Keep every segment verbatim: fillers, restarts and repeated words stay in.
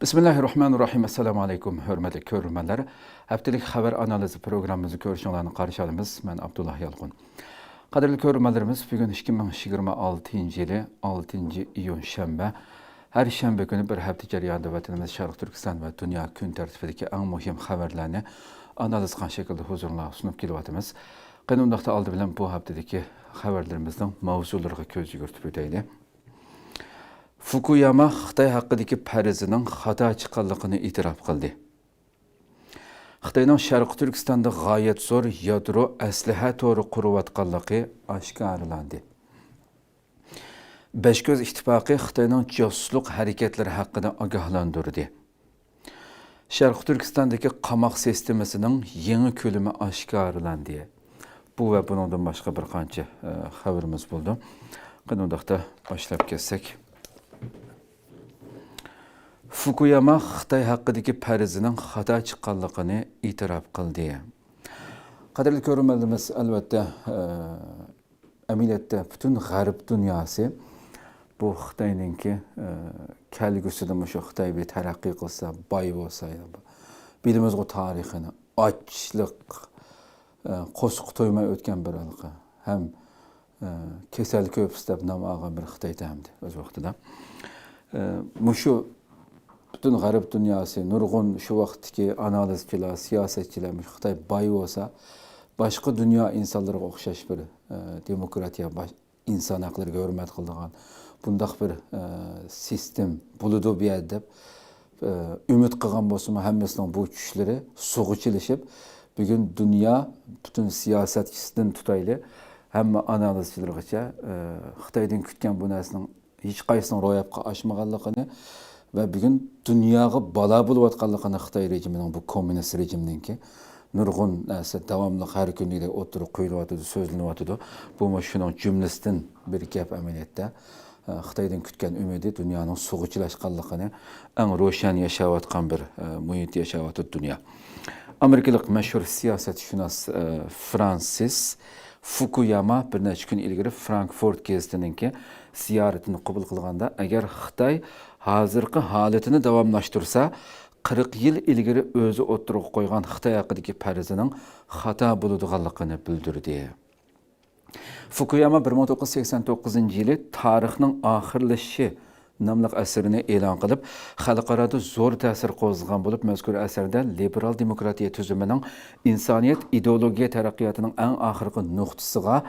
بىسمىللاھىررەھمانىررەھىم. ئەسسالامۇ ئەلەيكۇم، ھۆرمەتلىك كۆرۈرمەنلەر. ھەپتىلىك خەۋەر ئانالىزى پروگراممىمىزنى كۆرۈشۈڭلارنى قارشى ئالىمىز. مەن ئابدۇللا يالقۇن. قەدىرلىك كۆرۈرمەنلىرىمىز، بۈگۈن ئىككى مىڭ يىگىرمە ئالتىنچى يىلى ئالتىنچى ئىيۇن شەنبە. ھەر شەنبە كۈنى بىر ھەپتە جەريانىدا ۋەتىنىمىز، شەرقىي تۈركىستان ۋە دۇنيا كۈن تەرتىپىدىكى ئەڭ مۇھىم خەۋەرلەرنى ئانالىز قىلغان شەكىلدە ھۇزۇرۇڭلارغا سۇنۇپ كېلىۋاتىمىز. قېنى، ئۇنداقتا ئالدى بىلەن بۇ ھەپتىدىكى خەۋەرلىرىمىزنىڭ ماۋزۇلىرىغا كۆز يۈگۈرتۈپ ئۆتەيلى. فۇكۇياما خىتاي ھەققىدىكى پەرىزىنىڭ خاتا چىققانلىقىنى ئېتىراپ قىلدى. خىتاينىڭ شەرقىي تۈركىستاندا غايەت زور يادرو ئەسلىھە تورى قۇرۇۋاتقانلىقى ئاشكارىلاندى. بەش كۆز ئىتتىپاقى خىتاينىڭ جاسۇسلۇق ھەرىكەتلىرى ھەققىدە ئاگاھلاندۇردى. شەرقىي تۈركىستاندىكى قاماق سىستېمىسىنىڭ يېڭى كۆلىمى ئاشكارىلاندى. بۇ ۋە بۇنىڭدىن باشقا بىر قانچە، ئە، خەۋىرىمىز بولىدۇ. قېنى، ئۇنداقتا باشلاپ كەتسەك. فۇكۇياما خىتاي ھەققىدىكى پەرىزىنىڭ خاتا چىققانلىقىنى ئېتىراپ قىلدى. قەدىرلىك كۆرۈرمەنلىرىمىز، ئەلۋەتتە، ئە، ئەمەلىيەتتە پۈتۈن غەرب دۇنياسى بۇ خىتاينىڭكى، ئە، كەلگۈسىدە مۇشۇ خىتاي بىر تەرەققىي قىلسا، باي بولسا، بىلىمىزغۇ تارىخىنى، ئاچلىق، ئە، قورسىقى تويماي ئۆتكەن بىر ھالقا ھەم، ئە، كېسەل كۆپ دەپ نام ئالغان بىر خىتايدى ئەمدى ئۆز ۋاقتىدا. ئە، مۇشۇ پۈتۈن غەرب دۇنياسى، نۇرغۇن شۇ ۋاقىتتىكى ئانالىزچىلار، سىياسەتچىلەر، مۇشۇ خىتاي باي بولسا، باشقا دۇنيا ئىنسانلىرىغا ئوخشاش بىر، ئە، دېموكراتىيە، باش-، ئىنسان ھەقلىرىگە ھۆرمەت قىلىدىغان بۇنداق بىر، ئە، سىستېم بولىدۇ بۇ يەردە دەپ، ئە، ئۈمىد قىلغان بولسىمۇ، ھەممىسىنىڭ بۇ چۈشلىرى سۇغا چىلىشىپ، بۈگۈن دۇنيا پۈتۈن سىياسەتچىسىدىن تۇتايلى، ھەممە ئانالىزچىلىرىغىچە، ئە، خىتايدىن كۈتكەن بۇ نەرسىنىڭ ھېچقايسىنىڭ روياپقا ئاشمىغانلىقىنى ۋە بۈگۈن دۇنياغا بالا بولۇۋاتقانلىقىنى، خىتاي رېجىمىنىڭ، بۇ كوممۇنىست رېجىمنىڭكى نۇرغۇن نەرسە داۋاملىق ھەر كۈندىكىدەك ئوتتۇرىغا قويۇلۇۋاتىدۇ، سۆزلىنىۋاتىدۇ. بۇمۇ شۇنىڭ جۈملىسىدىن بىر گەپ ئەمەلىيەتتە. ئە، خىتايدىن كۈتكەن ئۈمىدى دۇنيانىڭ سۇغا چىلاشقانلىقىنى ئەڭ روشەن ياشاۋاتقان بىر، ئە، مۇھىتتا ياشاۋاتىدۇ دۇنيا. ئامېرىكىلىق مەشھۇر سىياسەتشۇناس، ئە، فرانسىس فۇكۇياما بىر نەچچە كۈن ئىلگىرى فرانكفورت گېزىتىنىڭكى زىيارىتىنى قوبۇل قىلغاندا، ئەگەر خىتاي ھازىرقى ھالىتىنى داۋاملاشتۇرسا، قىرىق يىل ئىلگىرى ئۆزى ئوتتۇرىغا قويغان خىتاي ھەققىدىكى پەرىزىنىڭ خاتا بولىدىغانلىقىنى بىلدۈردى. فۇكۇياما بىر مىڭ توققۇز يۈز سەكسەن توققۇزىنچى يىلى تارىخنىڭ ئاخىرلىشىشى ناملىق ئەسىرىنى ئېلان قىلىپ، خەلقئارادا زور تەسىر قوزغىغان بولۇپ، مەزكۇر ئەسەردە لىبېرال دېموكراتىيە تۈزۈمىنىڭ ئىنسانىيەت ئىدېئولوگىيە تەرەققىياتىنىڭ ئەڭ ئاخىرقى نۇقتىسىغا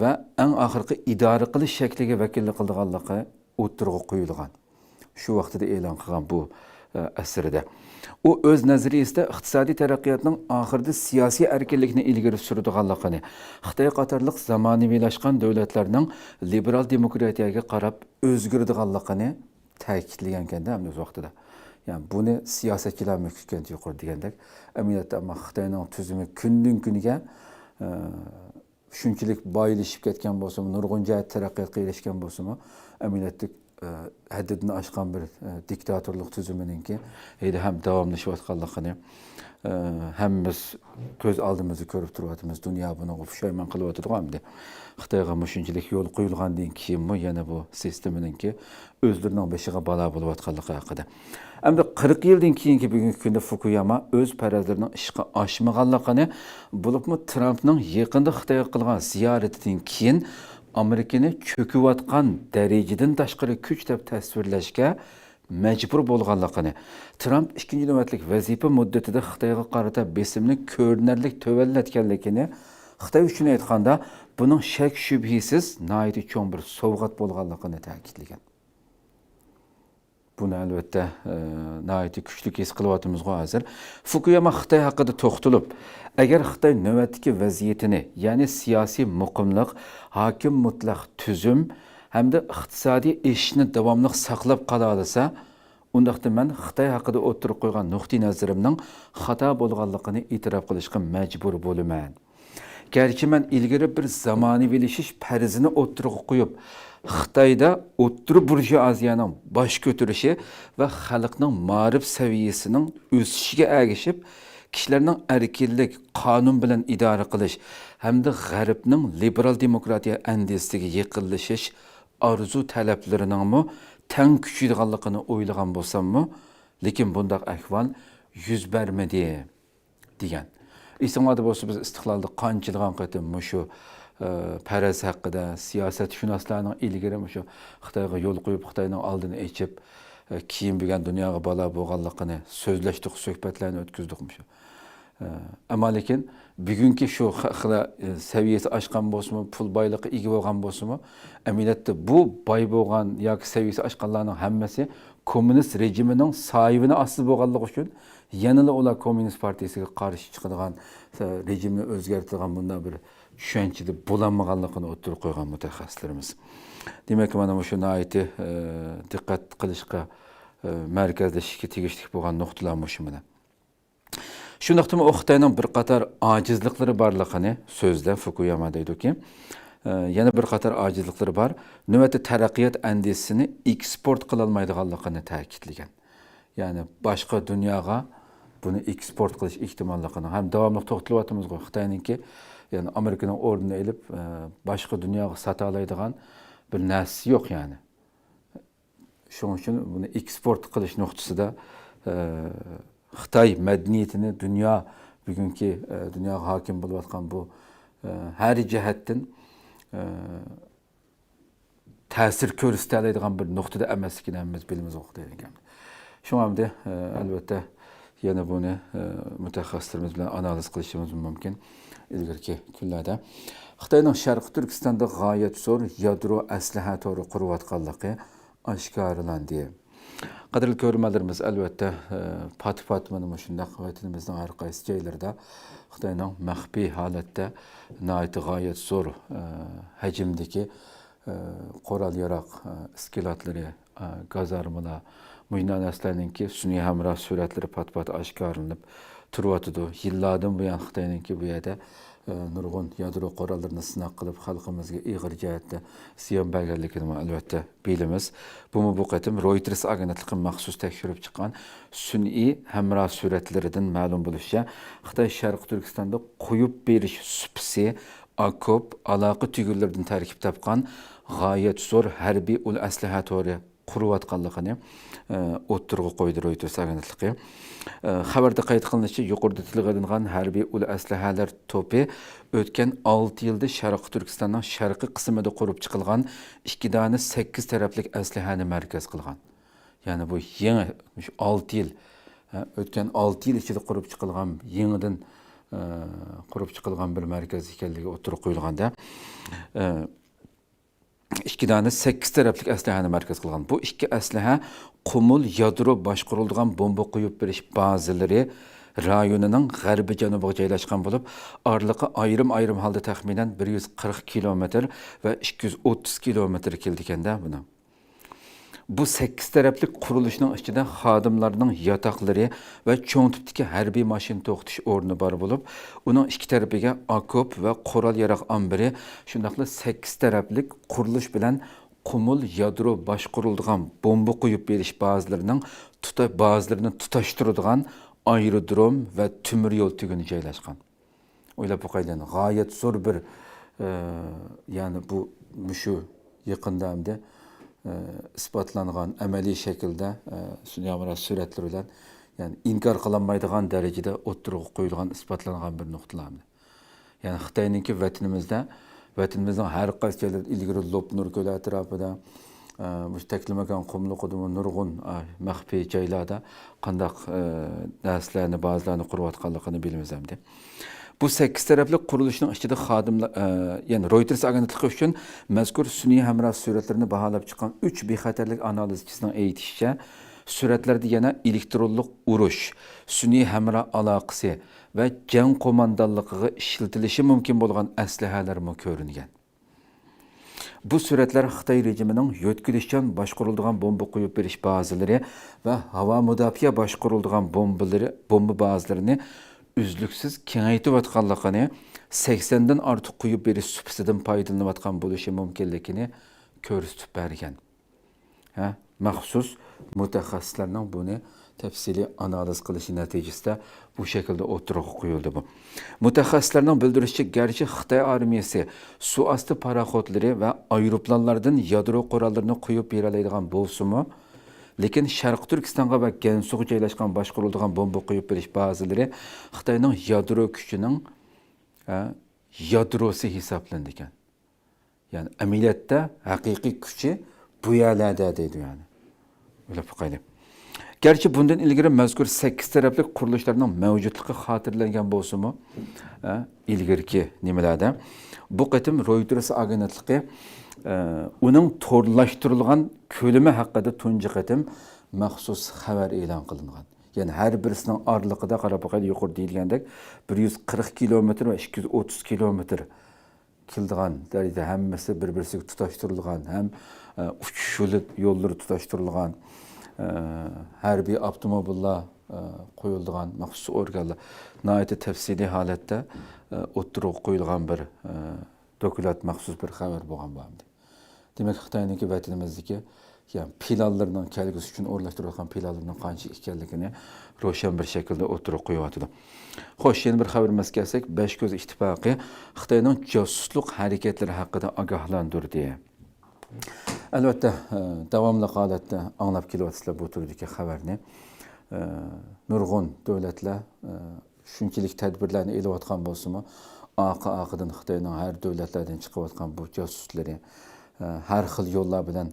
ۋە ئەڭ ئاخىرقى ئىدارە قىلىش شەكلىگە ۋەكىللىك قىلىدىغانلىقى ئوتتۇرىغا قويۇلغان. شۇ ۋاقتىدا ئېلان قىلغان بۇ، ئە، ئەسىرىدە. ئۇ ئۆز نەزەرىيىسىدە ئىقتىسادىي تەرەققىياتنىڭ ئاخىرىدا سىياسىي ئەركىنلىكنى ئىلگىرى سۈرىدىغانلىقىنى، خىتاي قاتارلىق زامانىۋىلاشقان دۆلەتلەرنىڭ لىبېرال دېموكراتىيەگە قاراپ ئۆزگىرىدىغانلىقىنى تەكىتلىگەنكەندە، ئەمدى ئۆز ۋاقتىدا. يەنى بۇنى سىياسەتچىلەرمۇ كۈتكەنتى يۇقىرى دېگەندەك. ئەمەلىيەتتە ئەمما خىتاينىڭ تۈزۈمى كۈندىن كۈنگە، ئە، شۇنچىلىك بايلىشىپ كەتكەن بولسىمۇ، نۇرغۇن جەھەتتە تەرەققىياتقا ئېرىشكەن بولسىمۇ، ئەمەلىيەتتە، ئە، ھەددىدىن ئاشقان بىر، ئە، دىكتاتورلۇق تۈزۈمىنىڭكى ھېلىھەم داۋاملىشىۋاتقانلىقىنى، ئە، ھەممىمىز كۆز ئالدىمىزدا كۆرۈپ تۇرۇۋاتىمىز. دۇنيا بۇنىڭغا پۇشايمان قىلىۋاتىدىغۇ ئەمدى. خىتايغا مۇشۇنچىلىك يول قويۇلغاندىن كېيىنمۇ يەنە بۇ سىستېمىنىڭكى ئۆزلىرىنىڭ بېشىغا بالا بولۇۋاتقانلىقى ھەققىدە. ئەمدى قىرىق يىلدىن كېيىنكى بۈگۈنكى كۈندە فۇكۇياما ئۆز پەرەزلىرىنىڭ ئىشقا ئاشمىغانلىقىنى، بولۇپمۇ ترامپنىڭ يېقىندا خىتايغا قىلغان زىيارىتىدىن كېيىن ئامېرىكىنى چۆكۈۋاتقان دەرىجىدىن تاشقىرى كۈچ دەپ تەسۋىرلەشكە مەجبۇر بولغانلىقىنى، ترامپ ئىككىنچى نۆۋەتلىك ۋەزىپە مۇددىتىدە خىتايغا قارىتا بېسىمنى كۆرۈنەرلىك تۆۋەنلەتكەنلىكىنى، خىتاي ئۈچۈن ئېيتقاندا، بۇنىڭ شەك-شۈبھىسىز ناھايىتى چوڭ بىر سوۋغات بولغانلىقىنى تەكىتلىگەن. بۇنى ئەلۋەتتە، ئە، ناھايىتى كۈچلۈك ھېس قىلىۋاتىمىزغۇ ھازىر. فۇكۇياما خىتاي ھەققىدە توختىلىپ، ئەگەر خىتاي نۆۋەتتىكى ۋەزىيىتىنى، يەنى سىياسىي مۇقىملىق، ھاكىم مۇتلەق تۈزۈم ھەمدە ئىقتىسادىي ئېشىشنى داۋاملىق ساقلاپ قالالىسا، ئۇنداقتا مەن خىتاي ھەققىدە ئوتتۇرىغا قويغان نۇقتىئىنەزىرىمنىڭ خاتا بولغانلىقىنى ئېتىراپ قىلىشقا مەجبۇر بولىمەن. گەرچە مەن ئىلگىرى بىر زامانىۋىلىشىش پەرىزىنى ئوتتۇرىغا قويۇپ، خىتايدا ئوتتۇرا بۇرژۇئازىيەنىڭ باش كۆتۈرۈشى ۋە خەلقنىڭ مائارىپ سەۋىيەسىنىڭ ئۆسۈشىگە ئەگىشىپ، كىشىلەرنىڭ ئەركىنلىك، قانۇن بىلەن ئىدارە قىلىش ھەمدە غەربنىڭ لىبېرال دېموكراتىيە ئەندىزىسىگە يېقىنلىشىش ئارزۇ تەلەپلىرىنىڭمۇ تەڭ كۈچىيىدىغانلىقىنى ئويلىغان بولساممۇ، لېكىن بۇنداق ئەھۋال يۈز بەرمىدى، دېگەن. ئېسىڭلاردا بولسا، بىز ئىستىقلالدا قانچىلىغان قېتىم مۇشۇ، ئە، پەرەز ھەققىدە سىياسەتشۇناسلارنىڭ ئىلگىرى مۇشۇ خىتايغا يول قويۇپ، خىتاينىڭ ئالدىنى ئېچىپ، ئە، كېيىن بۈگۈن دۇنياغا بالا بولغانلىقىنى سۆزلەشتۇق، سۆھبەتلەرنى ئۆتكۈزدۇق مۇشۇ. ئە، ئەمما لېكىن بۈگۈنكى شۇ خە-، خىلا-، ئە، سەۋىيەسى ئاشقان بولسىمۇ، پۇل بايلىقى ئىگە بولغان بولسىمۇ، ئەمەلىيەتتە بۇ باي بولغان ياكى سەۋىيەسى ئاشقانلارنىڭ ھەممىسى كوممۇنىست رېجىمىنىڭ سايىۋىنى ئاستىدا بولغانلىقى ئۈچۈن يەنىلا ئۇلار كوممۇنىست پارتىيىسىگە قارشى چىقىدىغان، ئە، رېجىمنى ئۆزگەرتىدىغان بۇنداق بىر چۈشەنچىدە بولالمىغانلىقىنى ئوتتۇرىغا قويغان مۇتەخەسسىسلىرىمىز. دېمەك، مانا مۇشۇ ناھايىتى، ئە، دىققەت قىلىشقا، ئە، مەركەزلىشىشكە تېگىشلىك بولغان نۇقتىلار مۇشۇ مانا. شۇنداقتىمۇ ئۇ خىتاينىڭ بىر قاتار ئاجىزلىقلىرى بارلىقىنى سۆزلەپ، فۇكۇياما دەيدۇكى، ئە، يەنە بىر قاتار ئاجىزلىقلىرى بار. نۆۋەتتە تەرەققىيات ئەندىزىسىنى ئېكسپورت قىلالمايدىغانلىقىنى تەكىتلىگەن. يەنى باشقا دۇنياغا بۇنى ئېكسپورت قىلىش ئېھتىماللىقىنىڭ ھەم داۋاملىق توختىلىۋاتىمىزغۇ، خىتاينىڭكى، يەنى ئامېرىكىنىڭ ئورنىنى ئېلىپ، ئە، باشقا دۇنياغا ساتالايدىغان بىر نەرسىسى يوق يەنى. شۇنىڭ ئۈچۈن بۇنى ئېكسپورت قىلىش نۇقتىسىدا، ئە، خىتاي مەدەنىيىتىنى دۇنيا، بۈگۈنكى، ئە، دۇنياغا ھاكىم بولۇۋاتقان بۇ، ئە، ھەر جەھەتتىن، ئە، تەسىر كۆرسىتەلەيدىغان بىر نۇقتىدا ئەمەسلىكىنى ھەممىمىز بىلىمىز ئوقۇ دېگەن گەپ. شۇڭا ئەمدى، ئە، ئەلۋەتتە، يەنە بۇنى، ئە، مۇتەخەسسىسلىرىمىز بىلەن ئانالىز قىلىشىمىز مۇمكىن ئىلگىرىكى كۈنلەردە. خىتاينىڭ شەرقىي تۈركىستاندا غايەت زور يادرو ئەسلىھە تورى قۇرۇۋاتقانلىقى ئاشكارىلاندى. قەدىرلىك كۆرۈرمەنلىرىمىز، ئەلۋەتتە، ئە، پات-پات مانا مۇشۇنداق ۋەتىنىمىزنىڭ ھەر قايسى جايلىرىدا خىتاينىڭ مەخپىي ھالەتتە ناھايىتى غايەت زور، ئە، ھەجىمدىكى، ئە، قورال-ياراغ، ئە، ئىسكىلاتلىرى، ئە، گازارمىلار، مۇشۇنداق نەرسىلەرنىڭكى سۈنئىي ھەمراھ سۈرەتلىرى پات-پات ئاشكارىلىنىپ تۇرۇۋاتىدۇ. يىللاردىن بۇيان خىتاينىڭكى بۇ يەردە، ئە، نۇرغۇن يادرو قوراللىرىنى سىناق قىلىپ، خەلقىمىزگە ئېغىر جەھەتتە زىيان بەرگەنلىكىنىمۇ ئەلۋەتتە بىلىمىز. بۇمۇ بۇ قېتىم رويتېرس ئاگېنتلىقى مەخسۇس تەكشۈرۈپ چىققان سۈنئىي ھەمراھ سۈرەتلىرىدىن مەلۇم بولۇشىچە، خىتاي شەرقىي تۈركىستاندا قويۇپ بېرىش سۇپىسى، ئاكوپ، ئالاقە تۈگۈنلىرىدىن تەركىب تاپقان غايەت زور ھەربىي ئۇل ئەسلىھە تورى قۇرۇۋاتقانلىقىنى، ئە، ئوتتۇرىغا قويدى رويتېرس ئاگېنتلىقى. ئە، خەۋەردە قەيت قىلىنىشىچە، يۇقىرىدا تىلغا ئېلىنغان ھەربىي ئۇل ئەسلىھەلەر توپى ئۆتكەن ئالتە يىلدا شەرقىي تۈركىستاننىڭ شەرقىي قىسمىدا قۇرۇپ چىقىلغان ئىككى دانە سەككىز تەرەپلىك ئەسلىھەنى مەركەز قىلغان. يەنى بۇ يېڭى، مۇشۇ ئالتە يىل، ئە، ئۆتكەن ئالتە يىل ئىچىدە قۇرۇپ چىقىلغان، يېڭىدىن، ئە، قۇرۇپ چىقىلغان بىر مەركەز ئىكەنلىكى ئوتتۇرىغا قويۇلغاندا، ئە، ئىككى دانە سەككىز تەرەپلىك ئەسلىھەنى مەركەز قىلغان. بۇ ئىككى ئەسلىھە قۇمۇل يادرو باشقۇرۇلىدىغان بومبا قويۇپ بېرىش بازىلىرى رايونىنىڭ غەربىي جەنۇبىغا جايلاشقان بولۇپ، ئارىلىقى ئايرىم-ئايرىم ھالدا تەخمىنەن بىر يۈز قىرىق كىلومېتىر ۋە ئىككى يۈز ئوتتۇز كىلومېتىر كېلىدىكەن-دە بۇنىڭ. بۇ سەككىز تەرەپلىك قۇرۇلۇشنىڭ ئىچىدە خادىملارنىڭ ياتاقلىرى ۋە چوڭ تىپتىكى ھەربىي ماشىنا توختىتىش ئورنى بار بولۇپ، ئۇنىڭ ئىككى تەرىپىگە ئاكوپ ۋە قورال-ياراغ ئامبىرى، شۇنداقلا سەككىز تەرەپلىك قۇرۇلۇش بىلەن قۇمۇل يادرو باشقۇرۇلىدىغان بومبا قويۇپ بېرىش بازىلىرىنىڭ تۇتا-، بازىلىرىنى تۇتاشتۇرىدىغان ئايرودروم ۋە تۆمۈر يول تۈگۈنى جايلاشقان. ئويلاپ باقايلى، غايەت زور بىر، ئە، يەنى بۇ مۇشۇ يېقىندا ئەمدى، ئە، ئىسپاتلانغان ئەمەلىي شەكىلدە، ئە، سۈنئىي ھەمراھ سۈرەتلىرى بىلەن، يەنى ئىنكار قىلالمايدىغان دەرىجىدە ئوتتۇرىغا قويۇلغان، ئىسپاتلانغان بىر نۇقتىلار ئەمدى. يەنى خىتاينىڭكى ۋەتىنىمىزدە، ۋەتىنىمىزنىڭ ھەر قايسى جايلىرىدا، ئىلگىرى لوپنۇر كۆلى ئەتراپىدا، ئە، مۇشۇ تەكلىماكان قۇملۇقىدىمۇ نۇرغۇن، ئە، مەخپىي جايلاردا قانداق، ئە، نەرسىلەرنى، بازىلارنى قۇرۇۋاتقانلىقىنى بىلىمىز ئەمدى. بۇ سەككىز تەرەپلىك قۇرۇلۇشنىڭ ئىچىدە خادىملار، ئە، يەنى رويتېرس ئاگېنتلىقى ئۈچۈن مەزكۇر سۈنئىي ھەمراھ سۈرەتلىرىنى باھالاپ چىققان ئۈچ بىخەتەرلىك ئانالىزچىسىنىڭ ئېيتىشىچە، سۈرەتلەردە يەنە ئېلېكترونلۇق ئۇرۇش، سۈنئىي ھەمراھ ئالاقىسى ۋە جەڭ قوماندانلىقىغا ئىشلىتىلىشى مۇمكىن بولغان ئەسلىھەلەرمۇ كۆرۈنگەن. بۇ سۈرەتلەر خىتاي رېجىمىنىڭ يۆتكىلىشچان باشقۇرۇلىدىغان بومبا قويۇپ بېرىش بازىلىرى ۋە ھاۋا مۇداپىئە باشقۇرۇلىدىغان بومبىلىرى، بومبا بازىلىرىنى ئۈزلۈكسىز كېڭەيتىۋاتقانلىقىنى، سەكسەندىن ئارتۇق قويۇپ بېرىش سۇپىسىدىن پايدىلىنىۋاتقان بولۇشى مۇمكىنلىكىنى كۆرسىتىپ بەرگەن. ھە، مەخسۇس مۇتەخەسسىسلەرنىڭ بۇنى تەپسىلىي ئانالىز قىلىشى نەتىجىسىدە بۇ شەكىلدە ئوتتۇرىغا قويۇلدى بۇ. مۇتەخەسسىسلەرنىڭ بىلدۈرۈشىچە، گەرچە خىتاي ئارمىيەسى سۇ ئاستى پاراخوتلىرى ۋە ئايروپىلانلاردىن يادرو قوراللىرىنى قويۇپ بېرەلەيدىغان بولسىمۇ، لېكىن شەرقىي تۈركىستانغا ۋە گەنسۇغا جايلاشقان باشقۇرۇلىدىغان بومبا قويۇپ بېرىش بازىلىرى خىتاينىڭ يادرو كۈچىنىڭ، ھە، يادروسى ھېسابلىنىدىكەن. يەنى ئەمەلىيەتتە ھەقىقىي كۈچى بۇ يەرلەردە دەيدۇ يەنى. ئويلاپ باقايلى. گەرچە بۇندىن ئىلگىرى مەزكۇر سەككىز تەرەپلىك قۇرۇلۇشلارنىڭ مەۋجۇتلۇقى خاتىرىلەنگەن بولسىمۇ، ئە، ئىلگىرىكى نېمىلەردە، بۇ قېتىم رويتېرس ئاگېنتلىقى، ئە، ئۇنىڭ تورلاشتۇرۇلغان كۆلىمى ھەققىدە تۇنجى قېتىم مەخسۇس خەۋەر ئېلان قىلىنغان. يەنى ھەر بىرسىنىڭ ئارىلىقىدا، قاراپ باقايلى، يۇقىرىدا دېيىلگەندەك، بىر يۈز قىرىق كىلومېتىر ۋە ئىككى يۈز ئوتتۇز كىلومېتىر كېلىدىغان دەرىجىدە ھەممىسى بىر-بىرسىگە تۇتاشتۇرۇلغان ھەم، ئە، ئۇچۇش يولى، يوللىرى تۇتاشتۇرۇلغان، ئە، ھەربىي ئاپتوموبىللار، ئە، قويۇلىدىغان مەخسۇس ئورگانلار، ناھايىتى تەپسىلىي ھالەتتە، ئە، ئوتتۇرىغا قويۇلغان بىر، ئە، دوكلات، مەخسۇس بىر خەۋەر بولغان بۇ ئەمدى. دېمەك، خىتاينىڭكى ۋەتىنىمىزدىكى، يەنى پىلانلىرىنىڭ، كەلگۈسى ئۈچۈن ئورۇنلاشتۇرۇۋاتقان پىلانلىرىنىڭ قانچە ئىكەنلىكىنى روشەن بىر شەكىلدە ئوتتۇرىغا قويۇۋاتىدۇ. خوش، يەنە بىر خەۋىرىمىزگە كەلسەك، بەش كۆز ئىتتىپاقى خىتاينىڭ جاسۇسلۇق ھەرىكەتلىرى ھەققىدە ئاگاھلاندۇردى. ئەلۋەتتە، ئە، داۋاملىق ھالەتتە ئاڭلاپ كېلىۋاتىسىلەر بۇ تۈردىكى خەۋەرنى. ئە، نۇرغۇن دۆلەتلەر، ئە، شۇنچىلىك تەدبىرلەرنى ئېلىۋاتقان بولسىمۇ، ئارقا-ئارقىدىن خىتاينىڭ ھەر دۆلەتلەردىن چىقىۋاتقان بۇ جاسۇسلىرى، ئە، ھەر خىل يوللار بىلەن،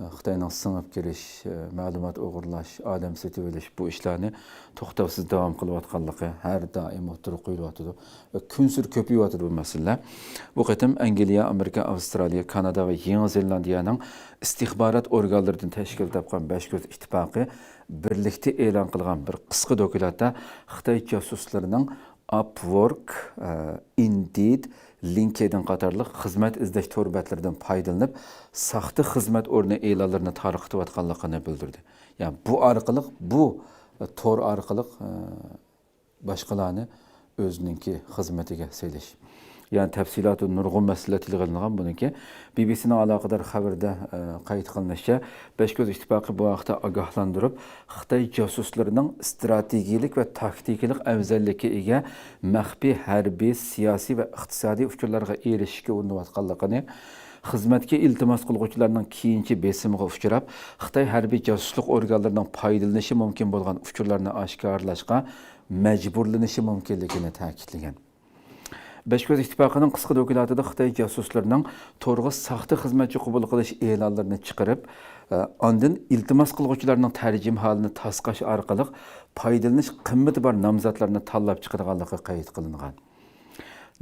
ئە، خىتاينىڭ سىڭىپ كىرىش، ئە، مەلۇمات ئوغرىلاش، ئادەم سېتىۋېلىش، بۇ ئىشلارنى توختاۋسىز داۋام قىلىۋاتقانلىقى ھەر دائىم ئوتتۇرىغا قويۇلۇۋاتىدۇ. ۋە كۈنسېرى كۆپىيىۋاتىدۇ بۇ مەسىلىلەر. بۇ قېتىم ئەنگلىيە، ئامېرىكا، ئاۋسترالىيە، كانادا ۋە يېڭى زېلاندىيەنىڭ ئىستىخبارات ئورگانلىرىدىن تەشكىل تاپقان بەش كۆز ئىتتىپاقى بىرلىكتە ئېلان قىلغان بىر قىسقا دوكلاتتا خىتاي جاسۇسلىرىنىڭ ئاپۋورك، ئە، ئىندىد، لىنكېدىن قاتارلىق خىزمەت ئىزدەش تور بەتلىرىدىن پايدىلىنىپ، ساختا خىزمەت ئورنى ئېلانلىرىنى تارقىتىۋاتقانلىقىنى بىلدۈردى. يەنى بۇ ئارقىلىق، بۇ، ئە، تور ئارقىلىق، ئە، باشقىلارنى ئۆزىنىڭكى خىزمىتىگە سېلىش. يەنى تەپسىلاتى نۇرغۇن مەسىلىلەر تىلغا ئېلىنغان. بۇنىڭكى بى بى سىنىڭ ئالاقىدار خەۋىرىدە، ئە، قەيت قىلىنىشىچە، بەش كۆز ئىتتىپاقى بۇ ھەقتە ئاگاھلاندۇرۇپ، خىتاي جاسۇسلىرىنىڭ ئىستراتېگىيەلىك ۋە تاكتىكىلىق ئەۋزەللىككە ئىگە مەخپىي ھەربىي، سىياسىي ۋە ئىقتىسادىي ئۇچۇرلارغا ئېرىشىشكە ئۇرۇنۇۋاتقانلىقىنى، خىزمەتكە ئىلتىماس قىلغۇچىلارنىڭ كېيىنچە بېسىمىغا ئۇچراپ، خىتاي ھەربىي جاسۇسلۇق ئورگانلىرىنىڭ پايدىلىنىشى مۇمكىن بولغان ئۇچۇرلارنى ئاشكارىلاشقا مەجبۇرلىنىشى مۇمكىنلىكىنى تەكىتلىگەن. بەش كۆز ئىتتىپاقىنىڭ قىسقا دوكلاتىدا خىتاي جاسۇسلىرىنىڭ تورغا ساختا خىزمەتچى قوبۇل قىلىش ئېلانلىرىنى چىقىرىپ، ئە، ئاندىن ئىلتىماس قىلغۇچىلارنىڭ تەرجىمىھالىنى تاسقاش ئارقىلىق پايدىلىنىش قىممىتى بار نامزاتلارنى تاللاپ چىقىدىغانلىقى قەيت قىلىنغان.